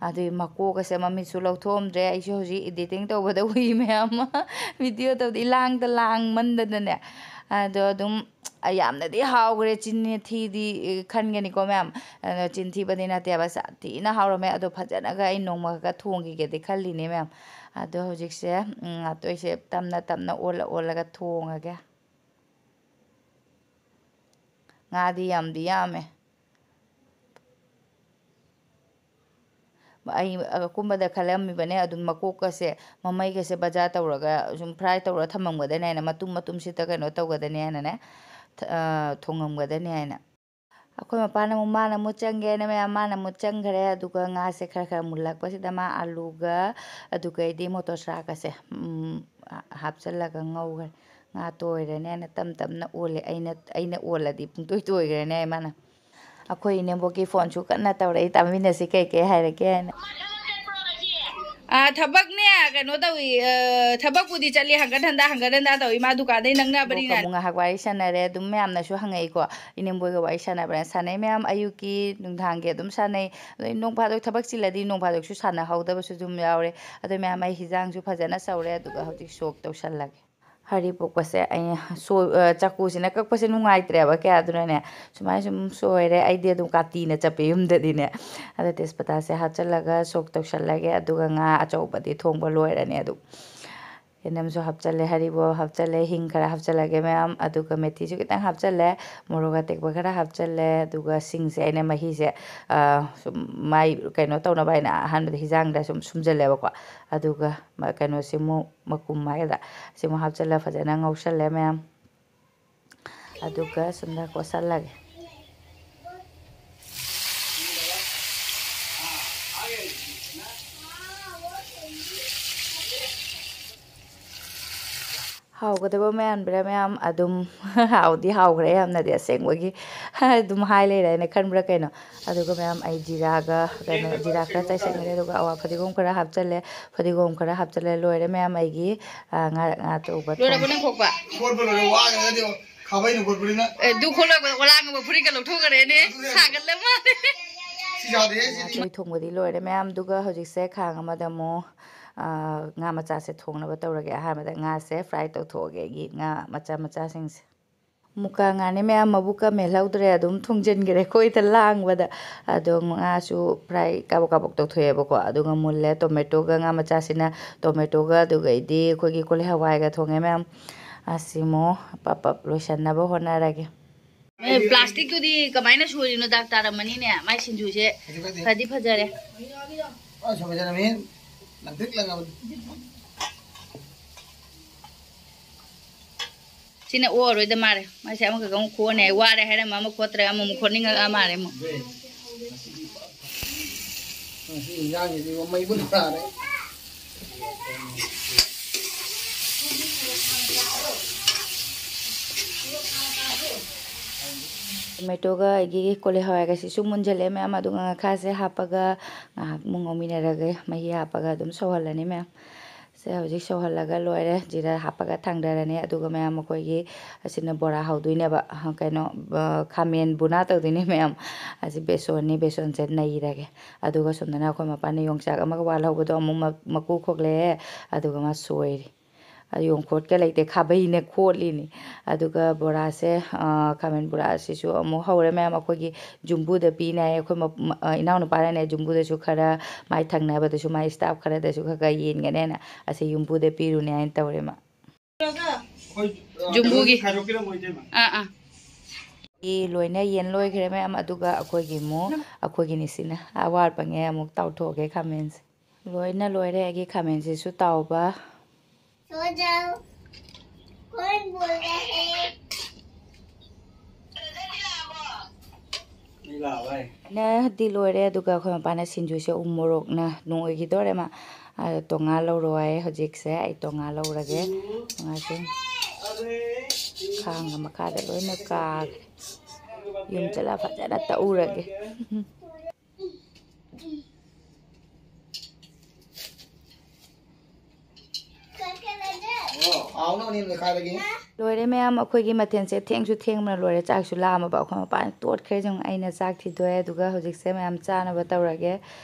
ꯑꯗꯨꯒꯤ ꯃꯀꯣꯛꯀꯁꯦ ꯃꯃꯤꯠꯁꯨ ꯂꯧꯊꯣꯛꯑꯝꯗ꯭ꯔꯦ꯫ ꯑꯩꯁꯨ ꯍꯧꯖꯤꯛ editing ꯇꯧꯕꯗ ꯎꯏ ꯃꯌꯥꯝ ꯑꯃ꯫ Video ꯇꯧꯕꯗ ꯏꯂꯥꯡꯗ ꯂꯥꯡꯃꯟꯗꯅꯅꯦ꯫ ꯑꯗꯣ ꯑꯗꯨꯝ ꯌꯥꯝꯅꯗꯤ ꯍꯥꯎꯈ꯭ꯔꯦ꯫ ꯆꯤꯟ ꯊꯤꯗꯤ ꯈꯟꯒꯅꯤꯀꯣ ꯃꯌꯥꯝ꯫ ꯑꯗꯣ ꯆꯤꯟ ꯊꯤꯕꯗꯤ ꯅꯠꯇꯦꯕ, ꯁꯥꯊꯤꯅ ꯍꯥꯎꯔꯝꯃꯦ꯫ ꯑꯗꯣ ꯐꯖꯅꯒ ꯑꯩ ꯅꯣꯡꯃ ꯈꯛꯇ ꯊꯣꯡꯈꯤꯒꯦꯗꯤ ꯈꯜꯂꯤꯅꯦ ꯃꯌꯥꯝ꯫ ꯑꯗꯣ ꯍꯧꯖꯤꯛꯁꯦ, ꯎꯝ, ꯉꯥꯇꯣꯏꯁꯦ ꯇꯞꯅ ꯇꯞꯅ ꯑꯣꯜꯂ ꯑꯣꯜꯂꯒ ꯊꯣꯡꯉꯒꯦ꯫ ꯉꯥꯗꯤ ꯌꯥꯝꯗꯤ ꯌꯥꯝꯃꯦ꯫ ꯑꯩ ꯑꯀꯨꯝꯕꯗ ꯈꯜꯂꯝꯃꯤꯕꯅꯦ, ꯑꯗꯨꯝ ꯃꯀꯣꯛꯀꯁꯦ, ꯃꯃꯩꯒꯁꯦ ꯕꯖꯥꯔ ꯇꯧꯔꯒ ꯁꯨꯝ fry ꯇꯧꯔꯒ ꯊꯝꯃꯝꯒꯗꯅꯤ ꯍꯥꯏꯅ, ꯃꯇꯨꯝ ꯃꯇꯨꯝꯁꯤꯗ ꯀꯩꯅꯣ ꯇꯧꯒꯗꯅꯤ ꯍꯥꯏꯅꯅꯦ, ꯊ-, ꯑ, ꯊꯣꯡꯉꯝꯒꯗꯅꯤ ꯍꯥꯏꯅ꯫ ꯑꯩꯈꯣꯏ ꯃꯄꯥꯅ ꯑꯃꯨꯛ, ꯃꯥꯅ ꯑꯃꯨꯛ ꯆꯪꯒꯦꯅ ꯃꯌꯥꯝ, ꯃꯥꯅ ꯑꯃꯨꯛ ꯆꯪꯈ꯭ꯔꯦ꯫ ꯑꯗꯨꯒ ꯉꯥꯁꯦ ꯈꯔ ꯈꯔ ꯃꯨꯜꯂꯛꯄꯁꯤꯗ ꯃꯥ ꯑꯂꯨꯒ, ꯑꯗꯨꯒꯩꯗꯤ ꯃꯣꯇꯣꯔ ꯁꯣꯗꯥꯒꯁꯦ, ꯎꯝ, ꯍꯥꯞꯆꯤꯜꯂꯒ ꯉꯧꯈ꯭ꯔꯦ꯫ ꯉꯥ ꯇꯣꯏꯔꯅꯦꯅ ꯇꯞ ꯇꯞꯅ ꯑꯣꯜꯂꯦ꯫ ꯑꯩꯅ, ꯑꯩꯅ ꯑꯣꯜꯂꯗꯤ ꯄꯨꯡꯇꯣꯏ ꯇꯣꯏꯈ꯭ꯔꯅꯤ ꯍꯥꯏ ꯃꯥꯅ꯫ ꯑꯩꯈꯣꯏ ꯏꯅꯦꯝꯕꯣꯛꯀꯤ phoneꯁꯨ ꯀꯟꯅ ꯇꯧꯔꯛꯏ, ꯇꯥꯃꯤꯟꯅꯁꯤ ꯀꯩ ꯀꯩ ꯍꯥꯏꯔꯛꯀꯦ ꯍꯥꯏꯅ꯫ ꯑꯥ, ꯊꯕꯛꯅꯦ, ꯀꯩꯅꯣ ꯇꯧꯏ, ꯑ, ꯊꯕꯛꯄꯨꯗꯤ ꯆꯠꯂꯤ, ꯍꯪꯒꯠ ꯍꯟꯗ, ꯍꯪꯒꯠ ꯍꯟꯗ ꯇꯧꯏ, ꯃꯥ ꯗꯨꯀꯥꯟꯗꯩ ꯅꯛꯅꯕꯅꯤꯅ꯫ ꯑꯃꯨꯛ ꯉꯥꯏꯍꯥꯛ ꯋꯥꯔꯤ ꯁꯥꯟꯅꯔꯦ, ꯑꯗꯨꯝ ꯃꯌꯥꯝꯅꯁꯨ ꯍꯪꯉꯛꯏꯀꯣ, ꯏꯅꯦꯝꯕꯣꯏꯒ ꯋꯥꯔꯤ ꯁꯥꯟꯅꯕ꯭ꯔꯥ? ꯁꯥꯟꯅꯩ ꯃꯌꯥꯝ, ꯑꯌꯨꯛꯀꯤ, ꯅꯨꯡꯗꯥꯡꯒꯤ ꯑꯗꯨꯝ ꯁꯥꯟꯅꯩ꯫ ꯑꯗꯩ ꯅꯣꯡ ꯐꯥꯗꯣꯛ ꯊꯕꯛ ꯆꯤꯜꯂꯗꯤ ꯅꯣꯡ ꯐꯥꯗꯣꯛꯁꯨ ꯁꯥꯟꯅꯍꯧꯗꯕꯁꯨ ꯑꯗꯨꯝ ꯌꯥꯎꯔꯦ꯫ ꯑꯗꯣ ꯃꯌꯥꯝ, ꯑꯩ ꯍꯤꯟꯖꯥꯡꯁꯨ ꯐꯖꯅ ꯁꯧꯔꯦ, ꯑꯗꯨꯒ ꯍꯧꯖꯤꯛ ꯁꯣꯛ ꯇꯧꯁꯜꯂꯒꯦ꯫ ꯍꯔꯤꯕꯣꯞꯀꯁꯦ ꯑꯩꯅ ꯁꯣꯏ-, ꯑ, ꯆꯥꯀꯨꯁꯤꯅ ꯀꯛꯄꯁꯦ ꯅꯨꯡꯉꯥꯏꯇ꯭ꯔꯦꯕ ꯀꯌꯥ, ꯑꯗꯨꯅꯅꯦ ꯁꯨꯃꯥꯏꯅ ꯁꯨꯝ ꯁꯣꯏꯔꯦ꯫ ꯑꯩꯗꯤ ꯑꯗꯨꯝ ꯀꯥꯇꯤꯅ ꯆꯞꯄꯦ ꯌꯨꯝꯗꯗꯤꯅꯦ꯫ ꯑꯗꯣ ꯇꯦꯖꯄꯇꯥꯁꯦ ꯍꯥꯞꯆꯤꯜꯂꯒ ꯁꯣꯛ ꯇꯧꯁꯜꯂꯒꯦ, ꯑꯗꯨꯒ ꯉꯥ ꯑꯆꯧꯕꯗꯤ ꯊꯣꯡꯕ ꯂꯣꯏꯔꯅꯤ꯫ ꯑꯗꯨ ꯌꯦꯅꯝꯁꯨ ꯍꯥꯞꯆꯜꯂꯦ, ꯍꯔꯤꯕꯣꯞ ꯍꯥꯞꯆꯜꯂꯦ, ꯍꯤꯡ ꯈꯔ ꯍꯥꯞꯆꯜꯂꯒꯦ ꯃꯌꯥꯝ, ꯑꯗꯨꯒ ꯃꯦꯊꯤꯁꯨ ꯈꯤꯇꯪ ꯍꯥꯞꯆꯜꯂꯦ, ꯃꯣꯔꯣꯛ ꯑꯇꯦꯛꯄ ꯈꯔ ꯍꯥꯞꯆꯜꯂꯦ, ꯑꯗꯨꯒ ꯁꯤꯡꯁꯦ ꯑꯩꯅ ꯃꯍꯤꯁꯦ, ꯑ, ꯁꯨꯝ ꯃꯥꯏ ꯀꯩꯅꯣ ꯇꯧꯅꯕ ꯍꯥꯏꯅ ꯑꯍꯥꯟꯕꯗ ꯍꯤꯟꯖꯥꯡꯗ ꯁꯨꯝ ꯁꯨꯝꯖꯜꯂꯦꯕꯀꯣ꯫ ꯑꯗꯨꯒ ꯃ-, ꯀꯩꯅꯣꯁꯤꯃꯨꯛ ꯃꯀꯨꯝ ꯍꯥꯏꯒꯗ꯭ꯔꯥ, ꯁꯤꯃꯨꯛ ꯍꯥꯞꯆꯜꯂ ꯐꯖꯅ ꯉꯧꯁꯜꯂꯦ ꯃꯌꯥꯝ꯫ ꯑꯗꯨꯒ ꯁꯨꯝꯅ ꯀꯣꯠꯁꯜꯂꯒꯦ꯫ ꯍꯥꯎꯒꯗꯕ ꯃꯌꯥꯝꯕ꯭ꯔꯥ ꯃꯌꯥꯝ? ꯑꯗꯨꯝ ꯍꯥꯎꯗꯤ ꯍꯥꯎꯈ꯭ꯔꯦ ꯌꯥꯝꯅꯗꯤ, ꯑꯁꯦꯡꯕꯒꯤ ꯑꯗꯨꯝ ꯍꯥꯏ ꯂꯩꯔꯦ ꯍꯥꯏꯅ ꯈꯟꯕ꯭ꯔꯥ ꯀꯩꯅꯣ? ꯑꯗꯨꯒ ꯃꯌꯥꯝ, ꯑꯩ ꯖꯤꯔꯥꯒ ꯀꯩꯅꯣ, ꯖꯤꯔꯥ ꯈꯔ ꯆꯥꯏꯁꯟꯈ꯭ꯔꯦ, ꯑꯗꯨꯒ ꯑꯋꯥ ꯐꯗꯤꯒꯣꯝ ꯈꯔ ꯍꯥꯞꯆꯜꯂꯦ, ꯐꯗꯤꯒꯣꯝ ꯈꯔ ꯍꯥꯞꯆꯜꯂꯦ, ꯂꯣꯏꯔꯦ ꯃꯌꯥꯝ ꯑꯩꯒꯤ, ꯑ, ꯉꯥ, ꯉꯥ ꯇꯧꯕ ꯂꯣꯏꯔꯕꯣ ꯊꯣꯡꯕ꯫ ꯅꯪ ꯈꯣꯛꯄ? ꯈꯣꯠꯄ ꯂꯣꯏꯔꯦ, ꯋꯥꯈ꯭ꯔꯒꯗꯤ ꯈꯥꯕꯩꯅ ꯈꯣꯠꯄꯅꯤꯅ꯫ ꯑꯦ, ꯑꯗꯨ ꯈꯣꯠꯂꯒ ꯑꯣꯂꯥꯡꯒꯨꯝꯕ ꯐꯨꯔꯤꯠꯀ ꯂꯧꯊꯣꯛꯈ꯭ꯔꯦꯅꯦ꯫ ꯑꯗꯨꯅꯦ꯫ ꯁꯥꯒꯠꯂ ꯃꯥꯜꯂꯦ꯫ ꯁꯤ ꯌꯥꯗꯦꯍꯦ, ꯁꯤꯗꯤ꯫ ꯉꯥ ꯊꯣꯡꯕꯗꯤ ꯂꯣꯏꯔꯦ ꯃꯌꯥꯝꯗꯨꯒ, ꯍꯧꯖꯤꯛꯁꯦ ꯈꯥꯡ ꯑꯃꯗ ꯑꯃꯨꯛ, ꯑ, ꯉꯥ ꯃꯆꯥꯁꯦ ꯊꯣꯡꯅꯕ ꯇꯧꯔꯒꯦ꯫ ꯑꯍꯥꯟꯕꯗ ꯉꯥꯁꯦ fry ꯇꯧꯊꯣꯛꯑꯒꯦ, ꯑꯩꯒꯤ ꯉꯥ ꯃꯆꯥ ꯃꯆꯥꯁꯤꯡꯁꯦ꯫ ꯃꯨꯀꯥ ꯉꯥꯅꯦ ꯃꯌꯥꯝ, ꯃꯕꯨꯛꯀ ꯃꯦꯜꯍꯧꯗ꯭ꯔꯦ, ꯑꯗꯨꯝ ꯊꯣꯡꯖꯤꯟꯈ꯭ꯔꯦ ꯑꯩꯈꯣꯏꯗ ꯂꯥꯡꯕꯗ꯫ ꯑꯗꯣ ꯉꯥꯁꯨ fry ꯀꯥꯕꯛ ꯀꯥꯕꯛ ꯇꯧꯊꯣꯛꯑꯦꯕꯀꯣ꯫ ꯑꯗꯨꯒ ꯃꯨꯜꯂꯦ ꯇꯣꯃꯦꯇꯣꯒ ꯉꯥ ꯃꯆꯥꯁꯤꯅ, ꯇꯣꯃꯦꯇꯣꯒ ꯑꯗꯨꯒꯩꯗꯤ ꯑꯩꯈꯣꯏꯒꯤ ꯀꯣꯂꯤ ꯍꯋꯥꯏꯒ ꯊꯣꯡꯉꯦ ꯃꯌꯥꯝ꯫ ꯑꯁꯤ ꯑꯃꯨꯛ ꯄꯞ ꯄꯞ ꯂꯣꯏꯁꯟꯅꯕ ꯍꯣꯠꯅꯔꯒꯦ꯫ ꯑꯦ, ꯄ꯭ꯂꯥꯁꯇꯤꯛꯇꯨꯗꯤ ꯀꯃꯥꯏꯅ ꯁꯣꯏꯔꯤꯅꯣ? ꯗꯥꯛ ꯇꯥꯔꯝꯃꯅꯤꯅꯦ꯫ ꯃꯥꯏ ꯁꯤꯡꯖꯨꯁꯦ ꯍꯧꯖꯤꯛꯀꯗꯤ ꯐꯗꯤ ꯐꯖꯔꯦ꯫ ꯑꯁ, ꯐꯖꯔꯝꯃꯤ꯫ ꯂꯪꯇ꯭ꯔꯤꯛ ꯂꯪꯉꯕꯅꯤ꯫ ꯁꯤꯅ ꯑꯣꯛꯑꯔꯣꯏꯗ ꯃꯥꯜꯂꯦ꯫ ꯃꯥꯁꯦ ꯑꯃꯈꯛ ꯑꯃꯨꯛ ꯈꯣꯛꯑꯅꯤ ꯍꯥꯏ꯫ ꯋꯥꯔꯦ ꯍꯥꯏꯔꯝꯃ ꯑꯃ ꯈꯣꯠꯇ꯭ꯔꯒ ꯑꯃꯃꯨꯛ ꯈꯣꯠꯅꯤꯡꯉꯛꯑ ꯃꯥꯜꯂꯦ ꯑꯃꯨꯛ꯫ ꯉꯁꯤ ꯏꯟꯖꯥꯡꯁꯤꯗꯤ ꯃꯩꯕꯨ ꯇꯥꯔꯦ꯫ ꯇꯣꯃꯦꯇꯣꯒ ꯑꯩꯒꯤ ꯀꯣꯂꯤ ꯍꯋꯥꯏꯒꯁꯤꯁꯨ ꯃꯨꯟꯖꯜꯂꯛꯑꯦ ꯃꯌꯥꯝ꯫ ꯑꯗꯨꯒ ꯉꯥꯈꯥꯁꯦ ꯍꯥꯞꯄꯒ ꯉꯥꯏꯍꯥꯛ ꯑꯃꯨꯛ ꯉꯧꯃꯤꯟꯅꯔꯒ ꯃꯍꯤ ꯍꯥꯞꯄꯒ ꯑꯗꯨꯝ ꯁꯧꯍꯜꯂꯅꯤ ꯃꯌꯥꯝ꯫ ꯁꯦ, ꯍꯧꯖꯤꯛ ꯁꯧꯍꯜꯂꯒ ꯂꯣꯏꯔꯦ꯫ ꯖꯤꯔꯥ ꯍꯥꯞꯄꯒ ꯊꯥꯡꯗꯔꯅꯤ꯫ ꯑꯗꯨꯒ ꯃꯌꯥꯝ ꯑꯩꯈꯣꯏꯒꯤ ꯑꯁꯤꯅ ꯕꯣꯔꯥ ꯍꯧꯗꯣꯏꯅꯦꯕ꯫ ꯑ, ꯀꯩꯅꯣ, ꯑ, ꯈꯥꯃꯦꯟ ꯕꯨꯅꯥ ꯇꯧꯗꯣꯏꯅꯦ ꯃꯌꯥꯝ꯫ ꯑꯁꯤ ꯕꯦꯁꯣꯟꯅꯤ, ꯕꯦꯁꯣꯟꯁꯦ ꯅꯩꯔꯒꯦ꯫ ꯑꯗꯨꯒ ꯁꯣꯝꯗꯅ ꯑꯩꯈꯣꯏ ꯃꯄꯥꯅ ꯌꯣꯡꯆꯥꯛ ꯑꯃꯒ ꯋꯥꯠꯍꯧꯕꯗꯣ ꯑꯃꯨꯛ ꯃ-, ꯃꯀꯨ ꯈꯣꯛꯂꯛꯑꯦ꯫ ꯑꯗꯨꯒ ꯃꯥ ꯁꯣꯏꯔꯤ꯫ ꯑ, ꯌꯣꯡꯈꯣꯠꯀ ꯂꯩꯇꯦ, ꯈꯥꯕꯩꯅ ꯈꯣꯠꯂꯤꯅꯤ꯫ ꯑꯗꯨꯒ ꯕꯣꯔꯥꯁꯦ, ꯑ, ꯈꯥꯃꯦꯟ ꯕꯣꯔꯥꯁꯤꯁꯨ ꯑꯃꯨꯛ ꯍꯧꯔꯦ ꯃꯌꯥꯝ꯫ ꯑꯩꯈꯣꯏꯒꯤ ꯌꯨꯝꯕꯨꯗ ꯄꯤꯅꯤ ꯍꯥꯏ꯫ ꯑꯩꯈꯣꯏ ꯃ-, ꯃ-, ꯑ, ꯏꯅꯥꯎꯅꯨꯄꯥꯅꯅꯦ ꯌꯨꯝꯕꯨꯗꯁꯨ ꯈꯔ, ꯃꯥꯏ ꯊꯪꯅꯕꯗꯁꯨ, ꯃꯥꯏ staff ꯈꯔꯗꯁꯨ ꯈꯔ ꯈꯔ ꯌꯦꯟꯒꯅꯦꯅ ꯑꯁꯤ ꯌꯨꯝꯕꯨꯗ ꯄꯤꯔꯨꯅꯤ ꯍꯥꯏꯅ ꯇꯧꯔꯦ ꯃꯥ꯫ ꯌꯨꯝꯕꯨꯒꯤ꯫ ꯈꯥꯏꯗꯣꯛꯄꯤꯔꯝꯃꯣ, ꯏꯇꯩꯃ꯫ ꯑꯥ, ꯑꯥ꯫ ꯂꯣꯏꯅ ꯌꯦꯟ ꯂꯣꯏꯈ꯭ꯔꯦ ꯃꯌꯥꯝ, ꯑꯗꯨꯒ ꯑꯩꯈꯣꯏꯒꯤ ꯑꯃꯨꯛ, ꯑꯩꯈꯣꯏꯒꯤꯅꯤ ꯁꯤꯅ꯫ ꯑꯋꯥꯠꯄꯉꯩ ꯑꯃꯨꯛ ꯇꯥꯎꯊꯣꯛꯑꯒꯦ ꯈꯥꯃꯦꯟꯁꯦ꯫ ꯂꯣꯏꯅ ꯂꯣꯏꯔꯦ ꯑꯩꯒꯤ ꯈꯥꯃꯦꯟꯁꯤꯁꯨ ꯇꯥꯎꯕ꯫ ꯅꯗꯤ ꯂꯣꯏꯔꯦ, ꯑꯗꯨꯒ ꯑꯩꯈꯣꯏ ꯃꯄꯥꯅ ꯁꯤꯡꯖꯨꯁꯦ ꯎ ꯃꯣꯔꯣꯛꯅ ꯅꯣꯏꯈꯤꯗꯣꯔꯦ ꯃꯥ꯫ ꯑꯗꯣ ꯇꯣꯉꯥ ꯂꯧꯔꯣ ꯍꯥꯏꯌꯦ꯫ ꯍꯧꯖꯤꯛꯁꯦ ꯑꯩ ꯇꯣꯉꯥ ꯂꯧꯔꯒꯦ꯫ ꯇꯣꯉꯥꯁꯦ ꯈꯥꯡꯒ ꯃꯈꯥꯗ ꯂꯣꯏꯅ ꯀꯥꯈ꯭ꯔꯦ꯫ ꯌꯨꯝ ꯆꯠꯂ ꯐꯖꯅ ꯇꯛꯎꯔꯒꯦ꯫ ꯂꯣꯏꯔꯦ ꯃꯌꯥꯝ, ꯑꯩꯈꯣꯏꯒꯤ ꯃꯊꯦꯜꯁꯦ ꯊꯦꯡꯁꯨ ꯊꯦꯡꯕꯅ ꯂꯣꯏꯔꯦ꯫ ꯆꯥꯛꯁꯨ ꯂꯥꯝꯃꯕ꯫ ꯑꯩꯈꯣꯏ ꯃꯄꯥꯟ ꯇꯣꯠꯈ꯭ꯔꯦ꯫ ꯌꯦꯡꯉꯨ, ꯑꯩꯅ ꯆꯥꯛ ꯊꯤꯗꯣꯛꯑꯦ, ꯑꯗꯨꯒ ꯍꯧꯖꯤꯛꯁꯦ ꯃꯌꯥꯝ ꯆꯥꯅꯕ ꯇꯧꯔꯒꯦ꯫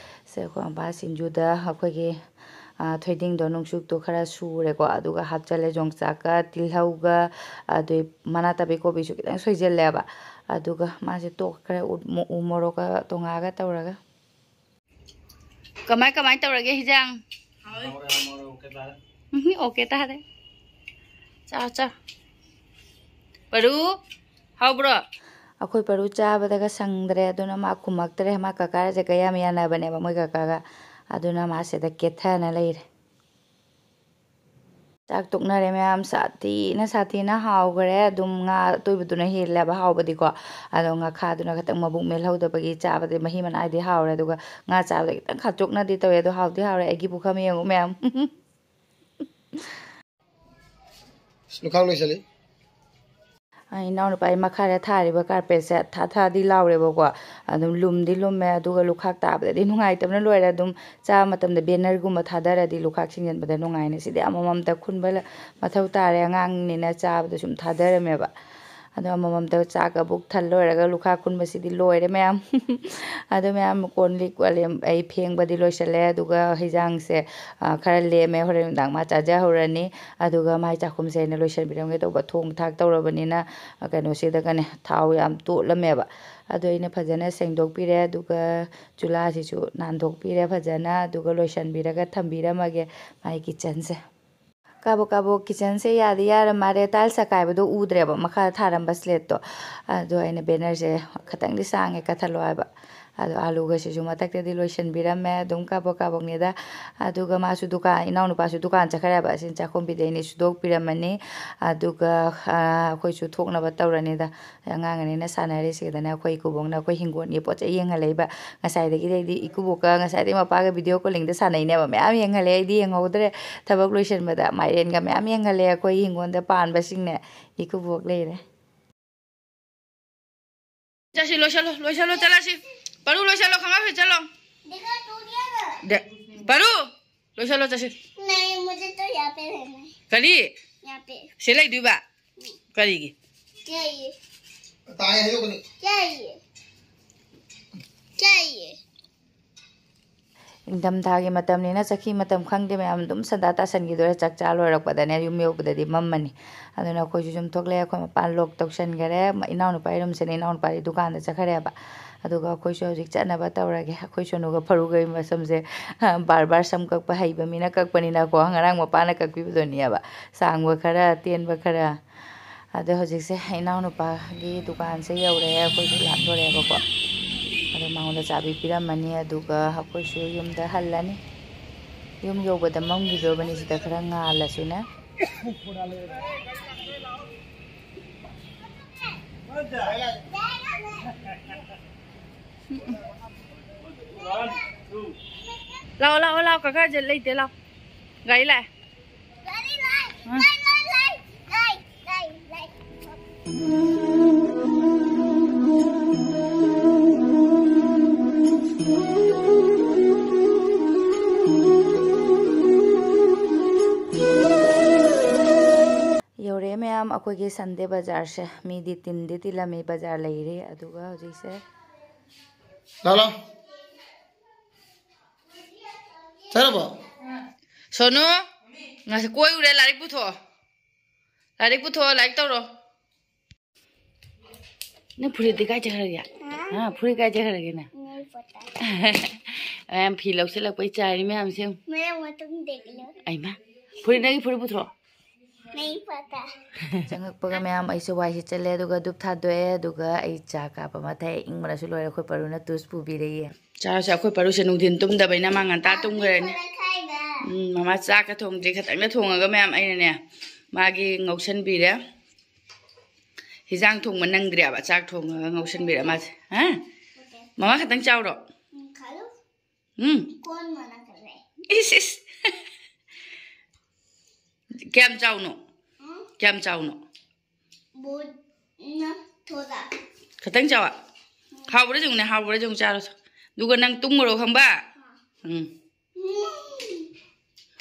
ꯁꯦ, ꯑꯩꯈꯣꯏ ꯃꯄꯥ ꯁꯤꯡꯖꯨꯗ ꯑꯩꯈꯣꯏꯒꯤ, ꯑ, ꯊꯣꯏꯗꯤꯡꯗꯣ, ꯅꯨꯡꯆꯨꯞꯇꯣ ꯈꯔ ꯁꯨꯔꯦꯀꯣ, ꯑꯗꯨꯒ ꯍꯥꯞꯆꯜꯂꯦ꯫ ꯌꯣꯡꯆꯥꯛꯀ ꯇꯤꯜꯍꯧꯒ, ꯑꯗꯨꯏ ꯃꯅꯥ ꯇꯥꯕꯤ ꯀꯣꯕꯤꯁꯨ ꯈꯤꯇꯪ ꯁꯣꯏꯖꯜꯂꯦꯕ꯫ ꯑꯗꯨꯒ ꯃꯥꯁꯦ ꯇꯣꯛꯈ꯭ꯔꯦ꯫ ꯎ-, ꯃꯣ-, ꯎ ꯃꯣꯔꯣꯛꯀ ꯇꯣꯉꯥꯒ ꯇꯧꯔꯒ꯫ ꯀꯃꯥꯏ, ꯀꯃꯥꯏ ꯇꯧꯔꯒꯦ ꯍꯤꯟꯖꯥꯡ? ꯎꯝ, ꯑꯣꯀꯦ ꯇꯥꯔꯦ꯫ ꯆꯥ, ꯆꯥ꯫ ꯄꯔꯨ, ꯍꯥꯎꯕ꯭ꯔꯣ? ꯑꯩꯈꯣꯏ ꯄꯔꯨ ꯆꯥꯕꯗꯒ ꯁꯪꯗ꯭ꯔꯦ, ꯑꯗꯨꯅ ꯃꯥ ꯈꯨꯝꯃꯛꯇ꯭ꯔꯦ꯫ ꯃꯥ ꯀꯀꯥꯁꯦ ꯀꯌꯥꯝ ꯌꯥꯅꯕꯅꯦꯕ ꯃꯣꯏ ꯀꯀꯥꯒ, ꯑꯗꯨꯅ ꯃꯥ ꯁꯤꯗ ꯀꯦꯊꯅ ꯂꯩꯔꯦ꯫ ꯆꯥꯛ ꯇꯣꯛꯅꯔꯦ ꯃꯌꯥꯝ, ꯁꯥꯊꯤꯅ, ꯁꯥꯊꯤꯅ ꯍꯥꯎꯈ꯭ꯔꯦ꯫ ꯑꯗꯨꯝ ꯉꯥ ꯑꯇꯣꯏꯕꯗꯨꯅ ꯍꯦꯜꯂꯦꯕ ꯍꯥꯎꯕꯗꯤꯀꯣ, ꯑꯗꯣ ꯉꯥꯈꯥꯗꯨꯅ ꯈꯤꯇꯪ ꯃꯕꯨꯛ ꯃꯦꯜꯍꯧꯗꯕꯒꯤ ꯆꯥꯕꯗꯤ ꯃꯍꯤ ꯃꯅꯥꯏꯗꯤ ꯍꯥꯎꯔꯦ, ꯑꯗꯨꯒ ꯉꯥ ꯆꯥꯕꯗ ꯈꯤꯇꯪ ꯈꯥꯆꯣꯛꯅꯗꯤ ꯇꯧꯋꯦ, ꯑꯗꯣ ꯍꯥꯎꯗꯤ ꯍꯥꯎꯔꯦ꯫ ꯑꯩꯒꯤ ꯄꯨꯈꯝ ꯌꯦꯡꯉꯨ ꯃꯌꯥꯝ꯫ ꯂꯨꯈꯥꯛ ꯂꯣꯏꯁꯤꯜꯂꯤ꯫ ꯑꯩ ꯏꯅꯥꯎꯅꯨꯄꯥ ꯑꯩ ꯃꯈꯥꯗ ꯊꯥꯔꯤꯕ ꯀꯥꯔꯄꯦꯠꯁꯦ ꯊꯥ ꯊꯥꯗꯤ ꯂꯥꯎꯔꯦꯕꯀꯣ, ꯑꯗꯨꯝ ꯂꯨꯝꯗꯤ ꯂꯨꯝꯃꯦ, ꯑꯗꯨꯒ ꯂꯨꯈꯥꯛ ꯇꯥꯕꯗꯗꯤ ꯅꯨꯡꯉꯥꯏꯇꯕꯅ ꯂꯣꯏꯔꯦ꯫ ꯑꯗꯨꯝ ꯆꯥꯕ ꯃꯇꯝꯗ ꯕꯦꯅꯔꯒꯨꯝꯕ ꯊꯥꯗꯔꯗꯤ ꯂꯨꯈꯥꯛ ꯁꯤꯡꯖꯤꯟꯕꯗ ꯅꯨꯡꯉꯥꯏꯅꯤ꯫ ꯁꯤꯗꯤ ꯑꯃꯃꯝꯇ ꯈꯨꯟꯕ ꯂ-, ꯃꯊꯧ ꯇꯥꯔꯦ꯫ ꯑꯉꯥꯡꯅꯤꯅ ꯆꯥꯕꯗ ꯁꯨꯝ ꯊꯥꯗꯔꯝꯃꯦꯕ꯫ ꯑꯗꯣ ꯑꯃꯃꯝꯇ ꯆꯥꯛ ꯀꯕꯣꯛ ꯊꯜ ꯂꯣꯏꯔꯒ ꯂꯨꯈꯥꯛ ꯈꯨꯟꯕꯁꯤꯗꯤ ꯂꯣꯏꯔꯦ ꯃꯌꯥꯝ꯫ ꯑꯗꯣ ꯃꯌꯥꯝ ꯀꯣꯟ ꯂꯤꯛ ꯋꯥꯂꯦꯝ ꯑꯩ ꯐꯦꯡꯕꯗꯤ ꯂꯣꯏꯁꯤꯜꯂꯦ꯫ ꯑꯗꯨꯒ ꯍꯤꯟꯖꯥꯡꯁꯦ, ꯑ, ꯈꯔ ꯂꯦꯝꯃꯦ, ꯍꯣꯔꯦꯟ ꯅꯨꯡꯗꯥꯡ ꯃꯥ ꯆꯥꯖꯍꯧꯔꯅꯤ꯫ ꯑꯗꯨꯒ ꯃꯥꯏ ꯆꯥꯛꯈꯨꯝꯁꯦ ꯑꯩꯅ ꯂꯣꯏꯁꯤꯟꯕꯤꯔꯝꯒꯦ ꯇꯧꯕ꯫ ꯊꯣꯡ ꯊꯥꯛ ꯇꯧꯔꯕꯅꯤꯅ, ꯑ, ꯀꯩꯅꯣꯁꯤꯗꯒꯅꯦ ꯊꯥꯎ ꯌꯥꯝ ꯇꯣꯠꯂꯝꯃꯦꯕ꯫ ꯑꯗꯣ ꯑꯩꯅ ꯐꯖꯅ ꯁꯦꯡꯗꯣꯛꯄꯤꯔꯦ꯫ ꯑꯗꯨꯒ ꯆꯨꯂꯥꯁꯤꯁꯨ ꯅꯥꯟꯊꯣꯛꯄꯤꯔꯦ ꯐꯖꯅ꯫ ꯑꯗꯨꯒ ꯂꯣꯏꯁꯤꯟꯕꯤꯔꯒ ꯊꯝꯕꯤꯔꯝꯃꯒꯦ ꯃꯥꯏ ꯀꯤꯠꯆꯟꯁꯦ꯫ ꯀꯥꯕꯣꯛ ꯀꯥꯕꯣꯛ ꯀꯤꯠꯆꯟꯁꯦ ꯌꯥꯗꯤ ꯌꯥꯔ ꯃꯥꯜꯂꯦ꯫ ꯇꯥꯏꯜꯁ ꯑꯀꯥꯏꯕꯗꯣ ꯎꯗ꯭ꯔꯦꯕ, ꯃꯈꯥꯗ ꯊꯥꯔꯝꯕ ꯁ꯭ꯂꯦꯠꯇꯣ꯫ ꯑꯗꯣ ꯑꯩꯅ ꯕꯦꯅꯔꯁꯦ ꯈꯤꯇꯪꯗꯤ ꯁꯥꯡꯉꯦ, ꯀꯠꯊꯠꯂꯣ ꯍꯥꯏꯕ꯫ ꯑꯗꯣ ꯑꯥꯂꯨꯒꯁꯤꯁꯨ ꯃꯊꯛꯇꯗꯤ ꯂꯣꯏꯁꯤꯟꯕꯤꯔꯝꯃꯦ, ꯑꯗꯨꯝ ꯀꯥꯕꯛ ꯀꯥꯕꯛꯅꯤꯗ꯫ ꯑꯗꯨꯒ ꯃꯥꯁꯨ ꯗꯨꯀꯥꯟ, ꯏꯅꯥꯎꯅꯨꯄꯥꯁꯨ ꯗꯨꯀꯥꯟ ꯆꯠꯈ꯭ꯔꯦꯕ, ꯑꯁꯤꯅ ꯆꯥꯛꯈꯨꯝꯕꯤꯗꯩꯅꯦ ꯁꯨꯗꯣꯛꯄꯤꯔꯝꯃꯅꯤ꯫ ꯑꯗꯨꯒ, ꯑꯥ, ꯑꯩꯈꯣꯏꯁꯨ ꯊꯣꯛꯅꯕ ꯇꯧꯔꯅꯤꯗ꯫ ꯑꯉꯥꯡ ꯑꯅꯤꯅ ꯁꯥꯟꯅꯔꯤꯁꯤꯗꯅꯦ, ꯑꯩꯈꯣꯏ ꯏꯀꯨꯕꯣꯛꯅ ꯑꯩꯈꯣꯏ ꯍꯤꯡꯒꯣꯜꯒꯤ ꯄꯣꯠ ꯆꯩ ꯌꯦꯡꯍꯜꯂꯛꯏꯕ꯫ ꯉꯁꯥꯏꯗꯒꯤꯗꯤ ꯑꯩꯗꯤ ꯏꯀꯨꯕꯣꯛꯀ ꯉꯁꯥꯏꯗꯒꯤ ꯃꯄꯥꯒ ꯚꯤꯗꯤꯑꯣ ꯀꯣꯂꯤꯡꯗ ꯁꯥꯟꯅꯩꯅꯦꯕ, ꯃꯌꯥꯝ ꯌꯦꯡꯍꯜꯂꯦ, ꯑꯩꯗꯤ ꯌꯦꯡꯍꯧꯗ꯭ꯔꯦ꯫ ꯊꯕꯛ ꯂꯣꯏꯁꯤꯟꯕꯗ ꯃꯥꯏꯔꯦꯟꯒ ꯃꯌꯥꯝ ꯌꯦꯡꯍꯜꯂꯦ, ꯑꯩꯈꯣꯏ ꯍꯤꯡꯒꯣꯜꯗ ꯄꯥꯟꯕꯁꯤꯡꯅꯦ꯫ ꯏꯀꯨꯕꯣꯛ ꯂꯩꯔꯦ꯫ ꯆꯠꯁꯤ, ꯂꯣꯏꯁꯜꯂꯣ, ꯂꯣꯏꯁꯜꯂꯣ, ꯆꯠꯂꯁꯤ꯫ ꯄꯔꯨ, ꯂꯣꯏꯁꯜꯂꯣ, ꯈꯪꯍꯥꯏ ꯆꯠꯂꯣ꯫ देखो, टूट गया ना। ꯗꯦ-, ꯄꯔꯨ, ꯂꯣꯏꯁꯜꯂꯣ, ꯆꯠꯁꯤ꯫ नहीं, मुझे तो यहाँ पे रहना है। ꯀꯔꯤ? यहाँ पे। ꯁꯤ ꯂꯩꯗꯣꯏꯕ? ꯀꯔꯤꯒꯤ? क्या ये? ताया है वो नहीं। क्या ये? क्या ये? ꯏꯪꯊꯝꯊꯥꯒꯤ ꯃꯇꯝꯅꯤꯅ ꯆꯍꯤ ꯃꯇꯝ ꯈꯪꯗꯦ, ꯃꯌꯥꯝ ꯑꯗꯨꯝ ꯁꯟꯗꯥ ꯇꯥꯁꯟꯈꯤꯗꯣꯔꯦ꯫ ꯆꯥꯛ ꯆꯥ ꯂꯣꯏꯔꯛꯄꯗꯅꯦ, ꯌꯨꯝ ꯌꯧꯕꯗꯗꯤ ꯃꯝꯃꯅꯤ꯫ ꯑꯗꯨꯅ ꯑꯩꯈꯣꯏꯁꯨ ꯌꯨꯝ ꯊꯣꯛꯂꯛꯑꯦ꯫ ꯑꯩꯈꯣꯏ ꯃꯄꯥꯟ ꯂꯣꯛ ꯇꯧꯁꯟꯈꯔꯦ꯫ ꯏꯅꯥꯎꯅꯨꯄꯥꯒꯤ ꯔꯨꯝꯁꯤꯅ, ꯏꯅꯥꯎꯅꯨꯄꯥꯗꯤ ꯗꯨꯀꯥꯟꯗ ꯆꯠꯈ꯭ꯔꯦꯕ꯫ ꯑꯗꯨꯒ ꯑꯩꯈꯣꯏꯁꯨ ꯍꯧꯖꯤꯛ ꯆꯠꯅꯕ ꯇꯧꯔꯒꯦ꯫ ꯑꯩꯈꯣꯏ ꯁꯣꯅꯨꯒ ꯐꯔꯨꯒꯒꯤ ꯃꯁꯝꯁꯦ ꯕꯥꯔ ꯕꯥꯔ ꯁꯝ ꯀꯛꯄ ꯍꯩꯕ ꯃꯤꯅ ꯀꯛꯄꯅꯤꯅꯀꯣ, ꯉꯔꯥꯡ ꯃꯄꯥꯅ ꯀꯛꯄꯤꯕꯗꯨꯅꯦꯕ, ꯁꯥꯡꯕ ꯈꯔ, ꯇꯦꯟꯕ ꯈꯔ꯫ ꯑꯗꯣ ꯍꯧꯖꯤꯛꯁꯦ ꯏꯅꯥꯎꯅꯨꯄꯥꯒꯤ ꯗꯨꯀꯥꯟꯁꯦ ꯌꯧꯔꯦ, ꯑꯩꯈꯣꯏꯁꯨ ꯂꯥꯟꯗꯣꯔꯦꯕꯀꯣ꯫ ꯑꯗꯣ ꯃꯉꯣꯟꯗ ꯆꯥꯕꯤ ꯄꯤꯔꯝꯃꯅꯤ, ꯑꯗꯨꯒ ꯑꯩꯈꯣꯏꯁꯨ ꯌꯨꯝꯗ ꯍꯜꯂꯅꯤ꯫ ꯌꯨꯝ ꯌꯧꯕꯗ ꯃꯝꯈꯤꯗ꯭ꯔꯣꯕꯅꯤ, ꯁꯤꯗ ꯈꯔ ꯉꯥꯜꯂꯁꯨꯅꯦ꯫ ꯂꯥꯛꯑꯣ, ꯂꯥꯛꯑꯣ, ꯂꯥꯛꯑꯣ, ꯀꯀꯥꯁꯦ ꯂꯩꯇꯦ, ꯂꯥꯛꯑꯣ꯫ ꯒꯥꯔꯤ ꯂꯥꯛꯑꯦ꯫ ꯒꯥꯔꯤ ꯂꯥꯛꯑꯦ꯫ ꯑ꯫ ꯂꯥꯛꯑꯦ, ꯂꯥꯛꯑꯦ, ꯂꯥꯛꯑꯦ꯫ ꯂꯥꯛꯑꯦ, ꯂꯥꯛꯑꯦ, ꯂꯥꯛꯑꯦ꯫ ꯌꯧꯔꯛꯑꯦ ꯃꯌꯥꯝ, ꯑꯩꯈꯣꯏꯒꯤ ꯁꯟꯗꯦ ꯕꯖꯥꯔꯁꯦ꯫ ꯃꯤꯗꯤ ꯇꯤꯟꯗꯤ ꯇꯤꯜꯂꯝꯃꯤ, ꯕꯖꯥꯔ ꯂꯩꯔꯦ꯫ ꯑꯗꯨꯒ ꯍꯧꯖꯤꯛꯁꯦ ꯂꯥꯛꯑꯣ, ꯂꯥꯛꯑꯣ꯫ ꯆꯠꯂꯕꯣ? ꯁꯣꯅꯨ, ꯉꯁꯤ ꯀꯣꯏꯔꯨꯔꯦ, ꯂꯥꯏꯔꯤꯛ ꯄꯨꯊꯣꯛꯑꯣ꯫ ꯂꯥꯏꯔꯤꯛ ꯄꯨꯊꯣꯛꯑꯣ, ꯂꯥꯏꯔꯤꯛ ꯇꯧꯔꯣ꯫ ꯅꯪ ꯐꯨꯔꯤꯠꯇꯤ ꯀꯥꯏ ꯆꯠꯈ꯭ꯔꯒꯦ? ꯍꯥ? ꯍꯥ, ꯐꯨꯔꯤꯠ ꯀꯥꯏ ꯆꯠꯈ꯭ꯔꯒꯦ ꯅꯪ? नहीं पता। ꯃꯌꯥꯝ ꯐꯤ ꯂꯧꯁꯤꯜꯂꯛꯄꯩ ꯆꯥꯏꯔꯤ ꯃꯌꯥꯝꯁꯦ꯫ मेरा मतम देख लो। ꯑꯩꯃ, ꯐꯨꯔꯤꯠ, ꯅꯪꯒꯤ ꯐꯨꯔꯤꯠ ꯄꯨꯊꯣꯔꯛꯑꯣ꯫ नहीं पता। ꯆꯪꯉꯛꯄꯒ ꯃꯌꯥꯝ ꯑꯩꯁꯦ ꯋꯥꯏꯁꯦ ꯆꯠꯂꯦ, ꯑꯗꯨꯒ ꯙꯨꯞ ꯊꯥꯗꯣꯛꯑꯦ, ꯑꯗꯨꯒ ꯑꯩ ꯆꯥ ꯀꯥꯞꯄ ꯑꯃ ꯊꯛꯑꯦ꯫ ꯏꯪꯕꯅꯁꯨ ꯂꯣꯏꯔꯦ꯫ ꯑꯩꯈꯣꯏ ꯄꯔꯨꯅ ꯇꯨꯁ ꯄꯨꯕꯤꯔꯛꯑꯦ꯫ ꯆꯥꯔꯁꯦ꯫ ꯑꯩꯈꯣꯏ ꯄꯔꯨꯁꯦ ꯅꯨꯡꯊꯤꯟ ꯇꯨꯝꯗꯕꯩꯅ ꯃꯥ ꯉꯟꯇꯥ ꯇꯨꯝꯈ꯭ꯔꯅꯤ꯫ ꯎꯝ, ꯃꯃꯥ ꯆꯥꯛꯀ ꯊꯣꯡꯗ꯭ꯔꯤ꯫ ꯈꯇꯪꯗ ꯊꯣꯡꯉꯒ ꯃꯌꯥꯝ ꯑꯩꯅꯅꯦ ꯃꯥꯒꯤ ꯉꯧꯁꯟꯕꯤꯔꯦ꯫ ꯍꯤꯟꯖꯥꯡ ꯊꯣꯡꯕ ꯅꯪꯗ꯭ꯔꯦꯕ, ꯆꯥꯛ ꯊꯣꯡꯉꯒ ꯉꯧꯁꯟꯕꯤꯔꯦ ꯃꯥꯁꯦ꯫ ꯍꯥ? ꯃꯃꯥ ꯈꯇꯪ ꯆꯥꯎꯔꯣ꯫ ꯎꯝ, ꯈꯜꯂꯨ꯫ ꯎꯝ꯫ ꯀꯣꯟ ꯃꯅꯥ ꯈꯜꯂꯦ꯫ ꯏꯁ, ꯏꯁ꯫ ꯀꯌꯥꯝ ꯆꯥꯎꯅꯣ? ꯎꯝ꯫ ꯀꯌꯥꯝ ꯆꯥꯎꯅꯣ? ꯕꯣꯠꯅ ꯊꯣꯗꯥ꯫ ꯈꯇꯪ ꯆꯥꯎ꯫ ꯍꯥꯎꯕ꯭ꯔꯥ ꯌꯦꯡꯉꯨꯅꯦ, ꯍꯥꯎꯕ꯭ꯔꯥ ꯌꯦꯡꯉꯨ, ꯆꯥꯔꯣ꯫ ꯑꯗꯨꯒ ꯅꯪ ꯇꯨꯝꯃꯨꯔꯣ, ꯈꯪꯕ? ꯎꯝ꯫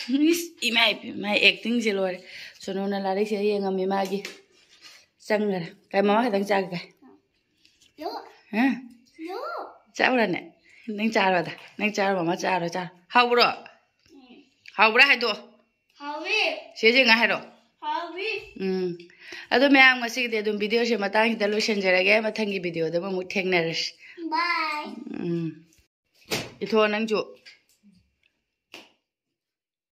ꯎꯝ꯫ ꯏꯁ, ꯏꯃꯥ ꯏꯄꯦꯝꯃ, ꯃꯥꯏ ꯑꯦꯛꯇꯤꯡꯁꯦ ꯂꯣꯏꯔꯦ꯫ ꯁꯣꯅꯨꯅ ꯂꯥꯏꯔꯤꯛꯁꯦ ꯌꯦꯡꯉꯝꯃꯤ ꯃꯥꯒꯤ꯫ ꯆꯪꯈꯔꯦ꯫ ꯀꯩ ꯃꯃꯥ ꯈꯛꯇꯪ ꯆꯥꯒꯦ? ꯌꯣ꯫ ꯍꯥ? ꯌꯣ꯫ ꯆꯥꯎꯔꯅꯦ? ꯅꯪ ꯆꯥꯔꯣꯗ꯫ ꯅꯪ ꯆꯥꯔꯣ, ꯃꯃꯥ ꯆꯥꯔꯣ, ꯆꯥꯔꯣ꯫ ꯍꯥꯎꯕ꯭ꯔꯣ? ꯎꯝ꯫ ꯍꯥꯎꯕ꯭ꯔꯥ ꯍꯥꯏꯗꯣ? ꯍꯥꯎꯋꯤ꯫ ꯁꯦ ꯌꯦꯡꯉ ꯍꯥꯏꯔꯣ꯫ ꯍꯥꯎꯋꯤ꯫ ꯎꯝ꯫ ꯑꯗꯣ ꯃꯌꯥꯝ, ꯉꯁꯤꯒꯤꯗꯤ ꯑꯗꯨꯝ ꯚꯤꯗꯤꯑꯣꯁꯦ ꯃꯇꯥꯡꯁꯤꯗ ꯂꯣꯏꯁꯤꯟꯖꯔꯒꯦ꯫ ꯃꯊꯪꯒꯤ ꯚꯤꯗꯤꯑꯣꯗ ꯑꯃꯨꯛ ꯊꯦꯡꯅꯔꯁꯤ꯫ ꯕꯥꯏ꯫ ꯎꯝ꯫ ꯏꯊꯣ ꯅꯪꯁꯨ꯫